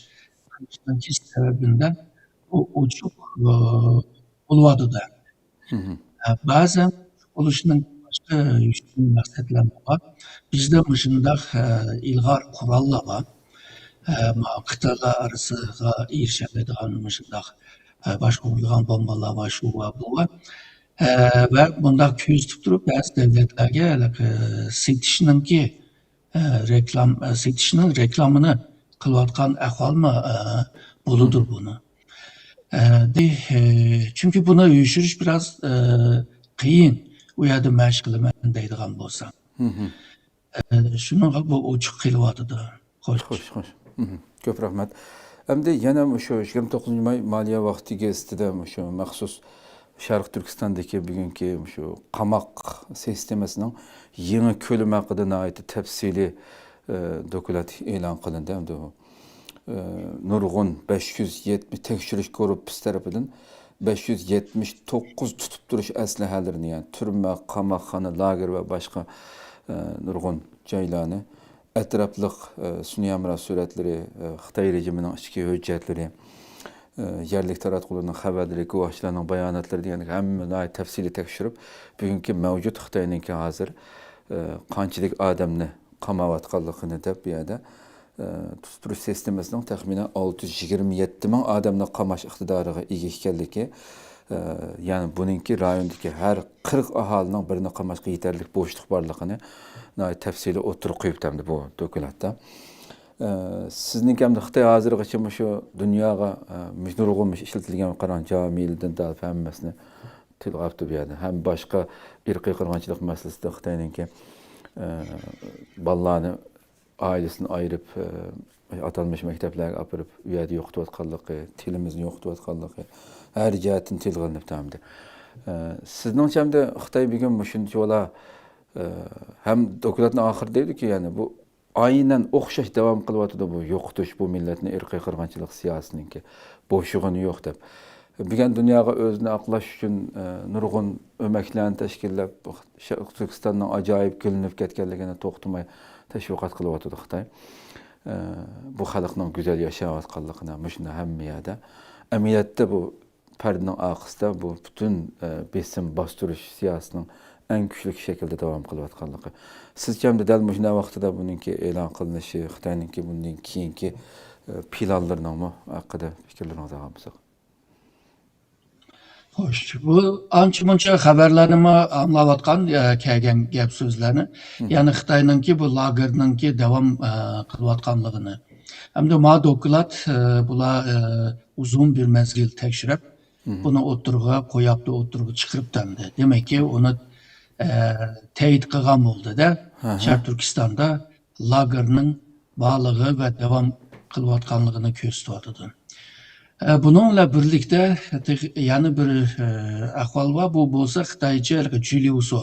قىلىشنىڭكى سەۋەبىدىن ئۇ ئوچۇق، ئە، بولۇۋاتىدۇ. ئە، بەزەن بولۇشنىڭ باشقا يوشۇرۇن مەقسەتلەرمۇ بار. بىزدە مۇشۇنداق، ئە، ئىلغار قوراللار بار. ئە، ما قىتئەلەر ئارىسىغا ئېرىشەلەيدىغان مۇشۇنداق، ئە، باشقۇرۇلىدىغان بومبىلار بار، شۇ بار، بۇ بار. ئە، ۋە بۇنداق كۆزىتىپ تۇرۇپ، بەزى دۆلەتلەرگە ھېلىقى سېتىشنىڭكى، ئە، رېكلام-، ئە، سېتىشنىڭ رېكلامىنى قىلىۋاتقان ئەھۋالمۇ، ئە، بولىدۇ بۇنى. ئە، دې-، ئە، چۈنكى بۇنى يوشۇرۇش بىراز، ئە، قىيىن. ئۇ يەردە مەشىق قىلىمەن دەيدىغان بولسا. ئە، شۇنىڭغا بۇ ئوچۇق قېلىۋاتىدۇ. خوش. خوش، خوش. مھم. كۆپ رەھمەت. ئەمدى يەنە مۇشۇ يىگىرمە توققۇزىنچى ماي مالىيە ۋاقتى گېزىتىدە مۇشۇ مەخسۇس شەرقىي تۈركىستاندىكى بۈگۈنكى مۇشۇ قاماق سىستېمىسىنىڭ يېڭى كۆلىمى ھەققىدە ناھايىتى تەپسىلىي، ئە، دوكلات ئېلان قىلىندى. ئەمدى ئۇ، ئە، نۇرغۇن بەش يۈز يەتمىش تەكشۈرۈش گۇرۇپپىسى تەرىپىدىن بەش يۈز يەتمىش توققۇز تۇتۇپ تۇرۇش ئەسلىھەلىرىنى، يەنى تۈرمە، قاماقخانا، لاگېر ۋە باشقا، ئە، نۇرغۇن جايلارنى ئەتراپلىق، ئە، سۈنئىي ھەمراھ سۈرەتلىرى، ئە، خىتاي رېجىمىنىڭ ئىچكى ھۆججەتلىرى، ئە، يەرلىك تاراتقۇلارنىڭ خەۋەرلىرى، گۇۋاھچىلارنىڭ باياناتلىرى دېگەندەك ھەممىنى ناھايىتى تەپسىلىي تەكشۈرۈپ، بۈگۈنكى مەۋجۇت خىتاينىڭكى ھازىر، ئە، قانچىلىك ئادەمنى قاماۋاتقانلىقىنى دەپ بۇ يەردە، ئە، تۇتۇپ تۇرۇش سىستېمىسىنىڭ تەخمىنەن ئالتە يۈز يىگىرمە يەتتە مىڭ ئادەمنى قاماش ئىقتىدارىغا ئىگە ئىكەنلىكى، ئە، يەنى بۇنىڭكى رايوندىكى ھەر قىرىق ئاھالىنىڭ بىرىنى قاماشقا يېتەرلىك بوشلۇق بارلىقىنى ناھايىتى تەپسىلىي ئوتتۇرىغا قويۇپتۇ ئەمدى بۇ دوكلاتتا. ئە، سىزنىڭكى ئەمدى خىتاي ھازىرغىچە مۇشۇ دۇنياغا، ئە، مۇشۇ نۇرغۇن مۇشۇ ئىشلىتىلگەن قاراڭ جامىلىدىن تارتىپ ھەممىسىنى تىلغا ئاپتۇ بۇ يەردە. ھەم باشقا ئىرقىي قىرغىنچىلىق مەسىلىسىدە خىتاينىڭكى، ئە، بالىلارنى ئائىلىسىدىن ئايرىپ، ئە، ئاتالمىش مەكتەپلەرگە ئاپىرىپ، ئۇ يەردە يوقىتىۋاتقانلىقى، تىلىمىزنى يوقىتىۋاتقانلىقى ھەر جەھەتتىن تىلغا ئېلىنىپتۇ ئەمدى. ئە، سىزنىڭچە ئەمدى خىتاي بۈگۈن مۇشۇنچىۋالا، ئە، ھەم دوكلاتنىڭ ئاخىرىدا دەيدۇكى، يەنى بۇ ئاينەن ئوخشاش داۋام قىلىۋاتىدۇ بۇ يوقىتىش، بۇ مىللەتنى ئىرقىي قىرغىنچىلىق سىياسىتىنىڭكى بوشىغىنى يوق دەپ. بۈگۈن دۇنياغا ئۆزىنى ئاقلاش ئۈچۈن، ئە، نۇرغۇن ئۆمەكلەرنى تەشكىللەپ، شەرقىي تۈركىستاننىڭ ئاجايىپ گۈللىنىپ كەتكەنلىكىنى توختىماي تەشۋىقات قىلىۋاتىدۇ خىتاي. ئە، بۇ خەلقنىڭ گۈزەل ياشاۋاتقانلىقىنى مۇشۇنداق ھەممە يەردە. ئەمەلىيەتتە بۇ پەردىنىڭ ئارقىسىدا بۇ پۈتۈن، ئە، بېسىم، باستۇرۇش سىياسىتىنىڭ ئەڭ كۈچلۈك شەكىلدە داۋام قىلىۋاتقانلىقى. سىزچە ئەمدى دەل مۇشۇنداق ۋاقتىدا بۇنىڭكى ئېلان قىلىنىشى، خىتاينىڭكى بۇندىن كېيىنكى، ئە، پىلانلىرىنىڭمۇ ھەققىدە پىكىرلىرىڭىزنى ئالغان بولساق؟ خوش، بۇ ئانچە-مۇنچە خەۋەرلەرنىمۇ ئاڭلاۋاتقان، ئە، كەلگەن گەپ-سۆزلەرنى. مم. يەنى خىتاينىڭكى بۇ لاگېرنىڭكى داۋام، ئە، قىلىۋاتقانلىقىنى. ئەمدى ما دوكلات، ئە، بۇلار، ئە، ئۇزۇن بىر مەزگىل تەكشۈرۈپ، مم. بۇنى ئوتتۇرىغا قوياپتۇ، ئوتتۇرىغا چىقىرىپتۇ ئەمدى. دېمەككى، ئۇنى، ئە، تەيىت قىلغان بولدى-دە، ھە، ھە. شەرقىي تۈركىستاندا لاگېرنىڭ بارلىقى ۋە داۋام قىلىۋاتقانلىقىنى كۆرسىتىۋاتىدۇ. ئە، بۇنىڭ بىلەن بىرلىكتە تېخى يەنە بىر، ئە، ئەھۋال بار. بۇ بولسا خىتايچە ھېلىقى جۈليۇسو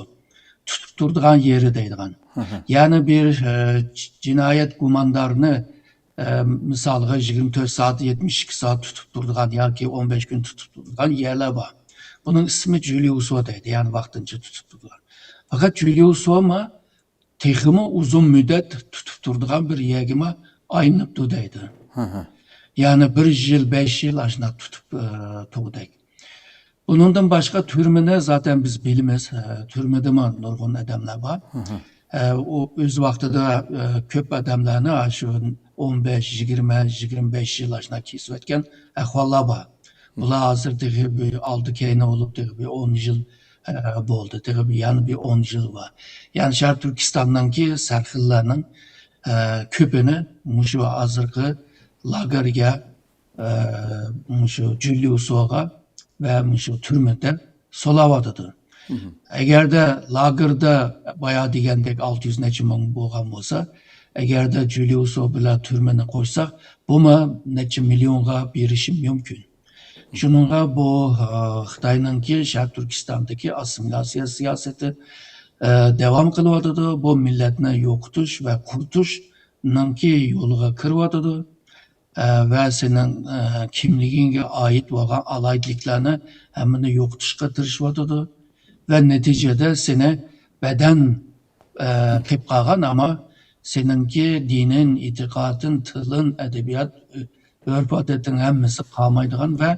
تۇتۇپ تۇرىدىغان يېرى دەيدىغان. ھە، ھە. يەنى بىر، ئە، ج-، جىنايەت گۇماندارىنى، ئە، مىسالغا يىگىرمە تۆت سائەت، يەتمىش ئىككى سائەت تۇتۇپ تۇرىدىغان ياكى ئون بەش كۈن تۇتۇپ تۇرىدىغان يەرلەر بار. بۇنىڭ ئىسمى جۈليۇسو دەيدۇ، يەنى ۋاقتىنچە تۇتۇپ تۇرىدىغان. پەقەت جۈليۇسومۇ تېخىمۇ ئۇزۇن مۇددەت تۇتۇپ تۇرىدىغان بىر يەرگىمۇ ئايلىنىپتۇ دەيدۇ. ھە، ھە. يەنى بىر يىل، بەش يىل ئاشۇنداق تۇتۇپ، ئە، تۇرغۇدەك. بۇنىڭدىن باشقا تۈرمىنى زاتەن بىز بىلىمىز. ئە، تۈرمىدىمۇ نۇرغۇن ئادەملەر بار. ھە، ھە. ئە، ئۇ ئۆز ۋاقتىدا، ئە، كۆپ ئادەملەرنى ئاشۇ ئون بەش، يىگىرمە، يىگىرمە بەش يىل ئاشۇنداق كېسىۋەتكەن ئەھۋاللار بار. بۇلار ھازىر تېخى بىر ئالدى كەينى بولۇپ، تېخى بىر ئون يىل، ئە، بولدى. تېخى بىر، يەنە بىر ئون يىل بار. يەنى شەرقىي تۈركىستاننىڭكى سەرخىللەرنىڭ، ئە، كۆپىنى مۇشۇ ھازىرقى لاگېرگە، ئە، مۇشۇ جۈليۇسوغا ۋە مۇشۇ تۈرمىدە سولاۋاتىدۇ. مم. ئەگەردە لاگېردا بايا دېگەندەك ئالتە يۈز نەچچە مىڭ بولغان بولسا، ئەگەردە جۈليۇسو بىلەن تۈرمىنى قوشساق، بۇمۇ نەچچە مىليونغا بېرىشى مۇمكىن. شۇنىڭغا بۇ، ئە، خىتاينىڭكى شەرقىي تۈركىستاندىكى ئاسسىمىلياتسىيە سىياسىتى، ئە، داۋام قىلىۋاتىدۇ. بۇ مىللەتنى يوقىتىش ۋە قۇرۇتۇشنىڭكى يولىغا كىرىۋاتىدۇ. ئە، ۋە سېنىڭ، ئە، كىملىكىڭگە ئائىت بولغان ئالاھىدىلىكلەرنى ھەممىنى يوقىتىشقا تىرىشىۋاتىدۇ. ۋە نەتىجىدە سېنى بەدەن، ئە، قېلىپ قالغان، ئەمما سېنىڭكى دىنىڭ، ئېتىقادىڭ، تىلىڭ، ئەدەبىيات، ئۆرپ-ئادىتىڭ ھەممىسى قالمايدىغان ۋە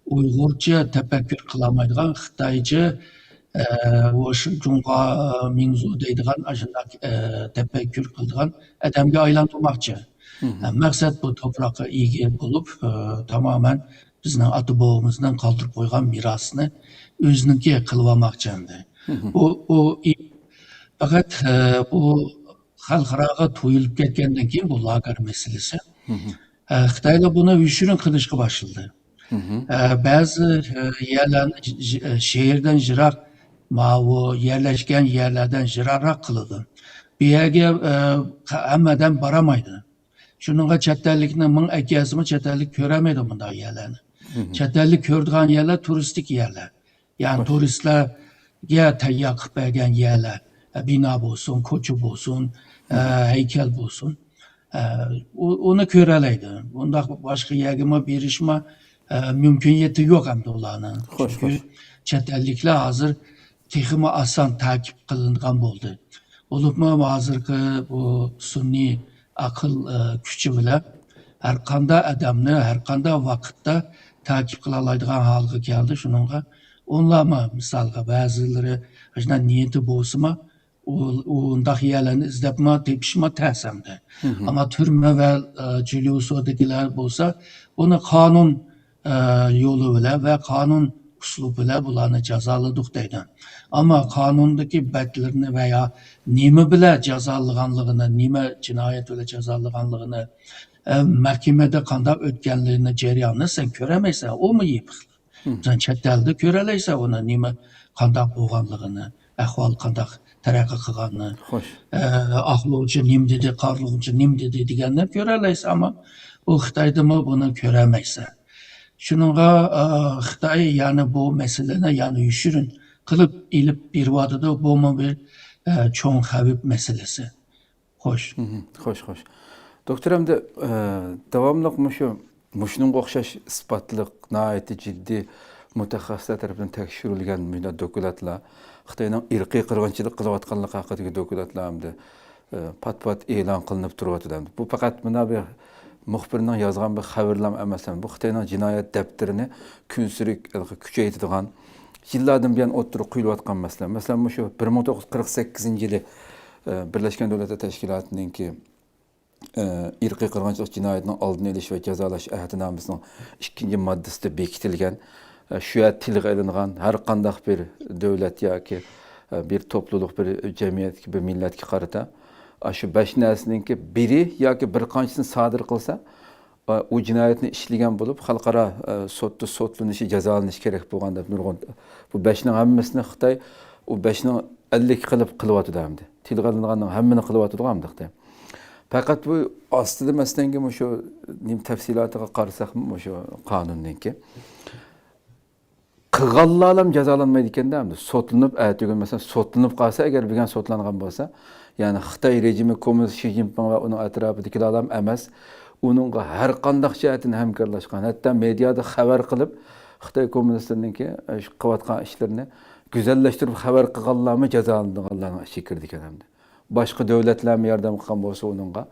ئۇيغۇرچە تەپەككۇر قىلالمايدىغان، خىتايچە، ئە، ۋوشى جۇڭخۇا مىڭزۇ دەيدىغان ئاشۇنداق، ئە، تەپەككۇر قىلىدىغان ئادەمگە ئايلاندۇرماقچى. مم. ئە، مەقسەت بۇ توپراققا ئىگە بولۇپ، ئە، تامامەن بىزنىڭ ئاتا-بوۋىمىزنىڭ قالدۇرۇپ قويغان مىراسىنى ئۆزىنىڭكى قىلىۋالماقچى ئەمدى. مم. بۇ، بۇ ئى-، پەقەت، ئە، بۇ خەلقئاراغا تويۇلۇپ كەتكەندىن كېيىن بۇ لاگېر مەسىلىسى، مم. ئە، خىتايلار بۇنى يوشۇرۇن قىلىشقا باشلىدى. مم. ئە، بەزى، ئە، يەرلەرنى ج-، ج-، ئە، شەھەردىن يىراق، ماۋۇ يەرلەشكەن يەرلەردىن يىراقراق قىلىدۇ. بۇ يەرگە، ئە، ھەممە ئادەم بارالمايدۇ. شۇنىڭغا چەت ئەللىكنى مىڭ ئەكەلسىمۇ، چەت ئەللىك كۆرەلمەيدۇ مۇنداق يەرلەرنى. مم. چەت ئەللىك كۆرىدىغان يەرلەر تۇرىستىك يەرلەر. يەنى خوش. تۇرىستلارغا تەييار قىلىپ بەرگەن يەرلەر، بىنا بولسۇن، كوچا بولسۇن، مم. ھەيكەل بولسۇن. ئۇ-، ئۇنى كۆرەلەيدۇ. ئۇنداق باشقا يەرگىمۇ بېرىشمۇ، مۇمكىنىيىتى يوق ئەمدى ئۇلارنىڭ. خوش، چۈنكى خوش. چەت ئەللىكلەر ھازىر تېخىمۇ ئاسان تەقىب قىلىنىدىغان بولدى. بولۇپمۇ ھازىرقى بۇ سۈنئىي ئەقىل، ئە، كۈچى بىلەن ھەر قانداق ئادەمنى، ھەر قانداق ۋاقىتتا تەقىب قىلالايدىغان ھالغا كەلدى. شۇنىڭغا ئۇلارمۇ، مىسالغا، بەزىلىرى ئاشۇنداق نىيىتى بولسىمۇ، ئۇ، ئۇنداق يەرلەرنى ئىزدەپمۇ، تېپىشمۇ تەس ئەمدى. مم. ئەمما تۈرمە ۋە، ئە، جۈليۇسودىكىلەر بولسا، بۇنى قانۇن ئە، يولى بىلەن ۋە قانۇن ئۇسلۇبى بىلەن بۇلارنى جازالىدۇق دەيدۇ. ئەمما قانۇندىكى بەتلىرىنى ۋە يا نېمە بىلەن جازالىغانلىقىنى، نېمە جىنايەت بىلەن جازالىغانلىقىنى، ئە، مەھكىمىدە قانداق ئۆتكەنلىكىنى، جەرياننى سەن كۆرەلمەيسەن، ئۇمۇ يېپىقلىق. مم. سەن چەت ئەلدە كۆرەلەيسەن ئۇنى، نېمە، قانداق بولغانلىقىنى، ئەھۋال قانداق تەرەققىي قىلغاننى، خوش. ئە، ئاقلىغۇچى نېمە دېدى، قارلىغۇچى نېمە دېدى دېگەننى كۆرەلەيسەن، ئەمما ئۇ خىتايدىمۇ بۇنى كۆرەلمەيسەن. شۇنىڭغا، ئە، خىتاي يەنە بۇ مەسىلىنى يەنە يوشۇرۇن قىلىپ ئېلىپ بېرىۋاتىدۇ. بۇمۇ بىر، ئە، چوڭ خەۋپ مەسىلىسى. خوش. مم، خوش، خوش. دوكتور، ئەمدى، ئە، داۋاملىق مۇشۇ، مۇشۇنىڭغا ئوخشاش ئىسپاتلىق، ناھايىتى جىددىي مۇتەخەسسىسلەر تەرىپىدىن تەكشۈرۈلگەن مۇنداق دوكلاتلار، خىتاينىڭ ئىرقىي قىرغىنچىلىق قىلىۋاتقانلىقى ھەققىدىكى دوكلاتلار ئەمدى، ئە، پات-پات ئېلان قىلىنىپ تۇرۇۋاتىدۇ. ئەمدى بۇ پەقەت مۇنداق بىر مۇخبىرنىڭ يازغان بىر خەۋىرىلا ئەمەس، بۇ خىتاينىڭ جىنايەت دەپتىرىنى كۈنسېرى كۈچەيتىدىغان، يىللاردىن بۇيان ئوتتۇرىغا قويۇلۇۋاتقان مەسىلە. مەسىلەن، مۇشۇ بىر مىڭ توققۇز يۈز قىرىق سەككىزىنچى يىلى، ئە، بىرلەشكەن دۆلەتلەر تەشكىلاتىنىڭكى، ئە، ئىرقىي قىرغىنچىلىق جىنايىتىنىڭ ئالدىنى ئېلىش ۋە جازالاش ئەھدىنامىسىنىڭ ئىككىنچى ماددىسىدا بېكىتىلگەن، ئە، شۇ يەردە تىلغا ئېلىنغان ھەر قانداق بىر دۆلەت ياكى، ئە، بىر توپلۇلۇق، بىر جەمئىيەتكە، بىر مىللەتكە قارىتا، ئە، شۇ بەش نەرسىنىڭكى بىرى ياكى بىر قانچىسىنى سادىر قىلسا، ئۇ جىنايەتنى ئىشلىگەن بولۇپ، خەلقئارا، ئە، سوتتا سوتلىنىشى، جازالىنىشى كېرەك بولغان دەپ نۇرغۇن، بۇ بەشنىڭ ھەممىسىنى خىتاي، ئۇ بەشنىڭ ئەللىك قىلىپ قىلىۋاتىدۇ ئەمدى. تىلغا ئېلىنغاننىڭ ھەممىنى قىلىۋاتىدىغۇ ئەمدى خىتاي. پەقەت بۇ ئاستىدا مەسىلەنكى مۇشۇ نېمە تەپسىلاتىغا قارىساقمۇ، مۇشۇ قانۇننىڭكى قىلغانلارلا جازالانمايدىكەندە، ئەمدى سوتلىنىپ، ئەتىگۈن مەسىلەن سوتلىنىپ قالسا، ئەگەر بۈگۈن سوتلانغان بولسا، يەنى خىتاي رېجىمى كوممۇنىست شى جىنپىڭ ۋە ئۇنىڭ ئەتراپىدىكىلەرلا ئەمەس، ئۇنىڭغا ھەر قانداق جەھەتتىن ھەمكارلاشقان، ھەتتا مېدىيادا خەۋەر قىلىپ، خىتاي كوممۇنىستلىرىنىڭكى، ئە، شۇ قىلىۋاتقان ئىشلىرىنى گۈزەللەشتۈرۈپ خەۋەر قىلغانلارمۇ جازالىنىدىغانلارنىڭ ئىچىگە كىرىدىكەن ئەمدى. باشقا دۆلەتلەرمۇ ياردەم قىلغان بولسا ئۇنىڭغا،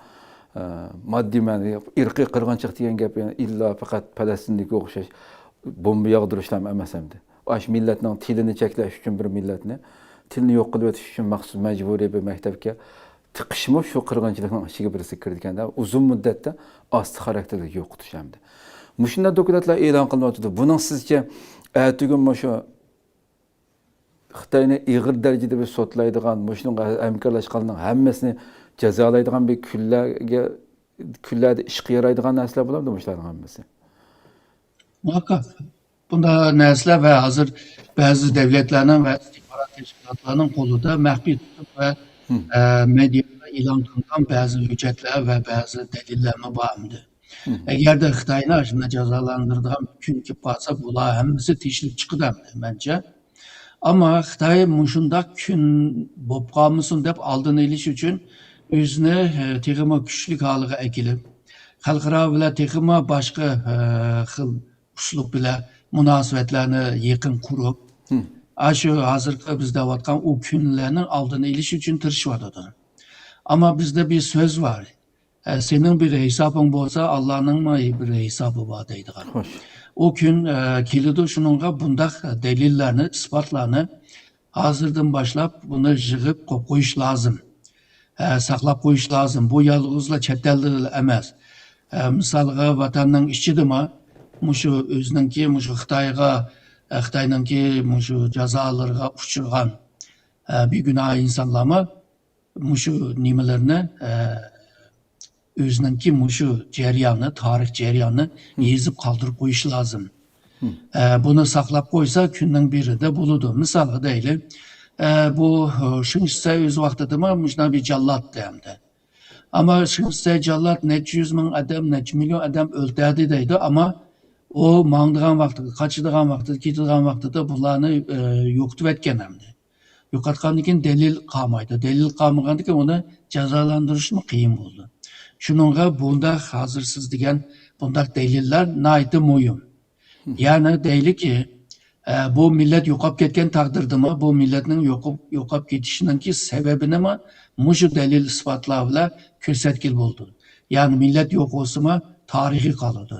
ئە، ماددىي مەنىدە ئىرقىي قىرغىنچىلىق دېگەن گەپ يەنە ئىللا پەقەت پەلەستىندىكىگە ئوخشاش بومبا ياغدۇرۇشلارمۇ ئەمەس ئەمدى. ئاشۇ مىللەتنىڭ تىلىنى چەكلەش ئۈچۈن، بىر مىللەتنى، تىلنى يوق قىلىۋېتىش ئۈچۈن مەخسۇس مەجبۇرىي بىر مەكتەپكە تىقىشمۇ شۇ قىرغىنچىلىقنىڭ ئىچىگە بىرسى كىرىدىكەن-دە، ئۇزۇن مۇددەتتە ئاستا خاراكتېرلىك يوقىتىش ئەمدى. مۇشۇنداق دوكلاتلار ئېلان قىلىنىۋاتىدۇ. بۇنىڭ سىزچە ئەتىگۈن مۇشۇ خىتاينى ئېغىر دەرىجىدە بىر سوتلايدىغان، مۇشۇنىڭغا ھەمكارلاشقانلارنىڭ ھەممىسىنى جازالايدىغان بىر كۈنلەرگە، كۈنلەردە ئىشقا يارايدىغان نەرسىلەر بولامدۇ مۇشۇلارنىڭ ھەممىسى؟ مۇھەققەق. بۇنداق نەرسىلەر ۋە ھازىر بەزى دۆلەتلەرنىڭ ۋە ئىستىخبارات تەشكىلاتلارنىڭ قولىدا مەخپىي تۇتۇپ ۋە، مم. ئە، مېدىيادا ئېلان قىلىنغان بەزى ھۆججەتلەر ۋە بەزى دەلىللەرمۇ بار ئەمدى. مم. ئەگەردە خىتاينى ئاشۇنداق جازالاندۇرىدىغان بىر كۈن كېلىپ قالسا، بۇلار ھەممىسى تېشىلىپ چىقىدۇ ئەمدى، مەنچە. ئەمما خىتاي مۇشۇنداق كۈن بولۇپ قالمىسۇن دەپ ئالدىنى ئېلىش ئۈچۈن ئۆزىنى، ئە، تېخىمۇ كۈچلۈك ھالىغا ئەكېلىپ، خەلقئارا بىلەن تېخىمۇ باشقا، ئە، خىل ئۇسلۇب بىلەن مۇناسىۋەتلەرنى يېقىن قۇرۇپ، مم. ئاشۇ ھازىرقى بىز دەۋاتقان ئۇ كۈنلەرنىڭ ئالدىنى ئېلىش ئۈچۈن تىرىشىۋاتىدۇ. ئەمما بىزدە بىر سۆز بار. ئە، سېنىڭ بىر ھېسابىڭ بولسا، ئاللانىڭمۇ بىر ھېسابى بار دەيدىغان. خوش. ئۇ كۈن، ئە، كېلىدۇ، شۇنىڭغا بۇنداق دەلىللەرنى، ئىسپاتلارنى ھازىردىن باشلاپ بۇنى يىغىپ قويۇپ قويۇش لازىم. ئە، ساقلاپ قويۇش لازىم. بۇ يالغۇزلا چەت ئەلدىلا ئەمەس. ئە، مىسالغا، ۋەتەننىڭ ئىچىدىمۇ مۇشۇ ئۆزىنىڭكى، مۇشۇ خىتايغا، ئە، خىتاينىڭكى مۇشۇ جازالىرىغا ئۇچرىغان، ئە، بىگۇناھ ئىنسانلارمۇ مۇشۇ نېمىلەرنى، ئە، ئۆزىنىڭكى مۇشۇ جەريانى، تارىخ جەريانىنى مم. يېزىپ قالدۇرۇپ قويۇش لازىم. مم. ئە، بۇنى ساقلاپ قويسا، كۈننىڭ بىرىدە بولىدۇ. مىسالغا دەيلى، ئە، بۇ، ئە، شېڭ شىسەي ئۆز ۋاقتىدىمۇ مۇشۇنداق بىر جاللات ئەمدى. ئەمما شېڭ شىسەي جاللات نەچچە يۈز مىڭ ئادەم، نەچچە مىليون ئادەم ئۆلتۈردى دەيدۇ، ئەمما ئۇ ماڭىدىغان ۋاقتىدا، قاچىدىغان ۋاقتىدا، كېتىدىغان ۋاقتىدا بۇلارنى، ئە، يوقىتىۋەتكەن ئەمدى. يوقاتقاندىن كېيىن دەلىل قالمايدۇ. دەلىل قالمىغاندىن كېيىن ئۇنى جازالاندۇرۇشمۇ قىيىن بولىدۇ. شۇنىڭغا بۇنداق ھازىر سىز دېگەن بۇنداق دەلىللەر ناھايىتى مۇھىم. مم. يەنى دەيلىكى، ئە، بۇ مىللەت يوقاپ كەتكەن تەقدىردىمۇ، بۇ مىللەتنىڭ يوقاپ، يوقاپ كېتىشىنىڭكى سەۋەبىنىمۇ مۇشۇ دەلىل ئىسپاتلار بىلەن كۆرسەتكىلى بولىدۇ. يەنى مىللەت يوق بولسىمۇ، تارىخى قالىدۇ.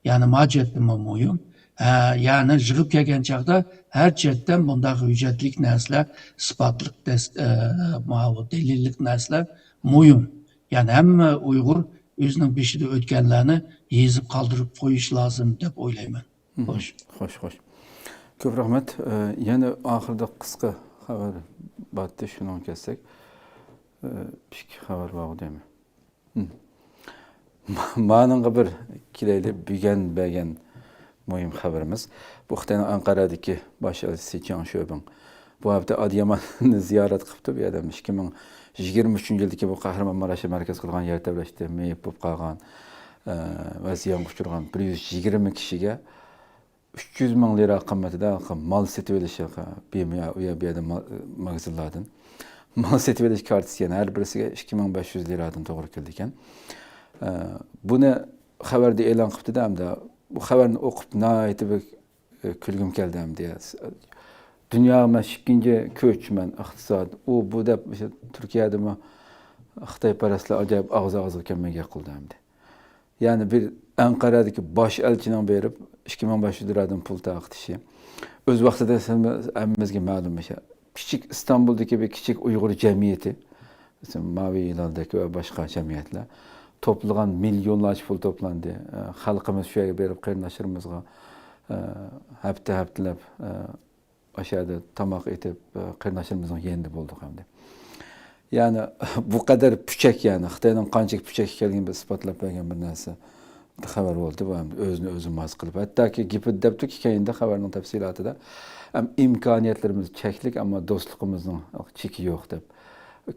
يەنى ما جەھەتتىنمۇ مۇھىم. ھە، يەنى يىغىپ كەلگەن چاغدا ھەر جەھەتتىن بۇنداق ھۆججەتلىك نەرسىلەر، ئىسپاتلىق دەس-، ئە، ماۋۇ دەلىللىك نەرسىلەر مۇھىم. يەنى ھەممە ئۇيغۇر ئۆزىنىڭ بېشىدا ئۆتكەنلەرنى يېزىپ قالدۇرۇپ قويۇش لازىم دەپ ئويلايمەن. مم. خوش. خوش، خوش. كۆپ رەھمەت. ئە، يەنە ئاخىرىدا قىسقا خەۋەر بارتى، شۇنىڭغا كەلسەك. ئە، ئىككى خەۋەر بارغۇ دەيمەن. مم. مانىڭغا بىر كېلەيلى، بۈگۈن بەرگەن مۇھىم خەۋىرىمىز. بۇ خىتاينىڭ ئەنقەرەدىكى باش ئەلچىسى جياڭ شۆبىڭ بۇ ھەپتە ئادىياماننى زىيارەت قىپتۇ. بۇ يەردە ئىككى مىڭ يىگىرمە ئۈچىنچى يىلدىكى بۇ قەھرىمانماراشنى مەركەز قىلغان يەر تەۋرەشتە مېيىپ بولۇپ قالغان، ئە، ۋە زىيانغا ئۇچرىغان بىر يۈز يىگىرمە كىشىگە ئۈچ يۈز مىڭ لىرا قىممىتىدە مال سېتىۋېلىشى، بىر يەر، ئۇ يەر، بۇ يەردە مال، ماگىزىنلاردىن مال سېتىۋېلىش كارتىسى، يەنى ھەر بىرسىگە ئىككى مىڭ بەش يۈز لىرادىن توغرا كېلىدىكەن. ئە، بۇنى خەۋەردە ئېلان قىپتىدە، ئەمدى بۇ خەۋەرنى ئوقۇپ ناھايىتى بىر، ئە، كۈلگۈم كەلدى ئەمدى. دۇنياغا مەن ئىككىنچى كۈچمەن، ئىقتىساد، ئۇ، بۇ دەپ، ئاشۇ تۈركىيەدىمۇ خىتايپەرەسلەر ئاجايىپ ئاغزى ئاغزىغا كەلمەي گەپ قىلدى ئەمدى. يەنى بىر ئەنقەرەدىكى باش ئەلچىنىڭ بېرىپ ئىككى مىڭ بەش يۈز دوللاردىن پۇل تارقىتىشى. ئۆز ۋاقتىدا ھەممىمىزگە مەلۇم ئىش. كىچىك ئىستانبۇلدىكى بىر كىچىك ئۇيغۇر جەمئىيىتى، مەسىلەن، ماۋى ھىلالدەك ۋە باشقا جەمئىيەتلەر توپلىغان مىليونلارچە پۇل توپلاندى. ئە، خەلقىمىز شۇ يەرگە بېرىپ قېرىنداشلىرىمىزغا، ئە، ھەپتە ھەپتىلەپ، ئە، ئاشۇ يەردە تاماق ئېتىپ، ئە، قېرىنداشلىرىمىزنىڭ يېنىدا بولدۇق ئەمدى. يەنى بۇ قەدەر پۈچەك، يەنى خىتاينىڭ قانچىلىك پۈچەك ئىكەنلىكىنى بىر ئىسپاتلاپ بەرگەن بىر نەرسە، بىر خەۋەر بولدى. بۇ ئەمدى ئۆزىنى ئۆزى ماس قىلىپ، ھەتتاكى گېپىدە دەپتۇكى كەينىدە خەۋەرنىڭ تەپسىلاتىدا، ئەم، ئىمكانىيەتلىرىمىز چەكلىك، ئەمما دوستلۇقىمىزنىڭ چېكى يوق دەپ.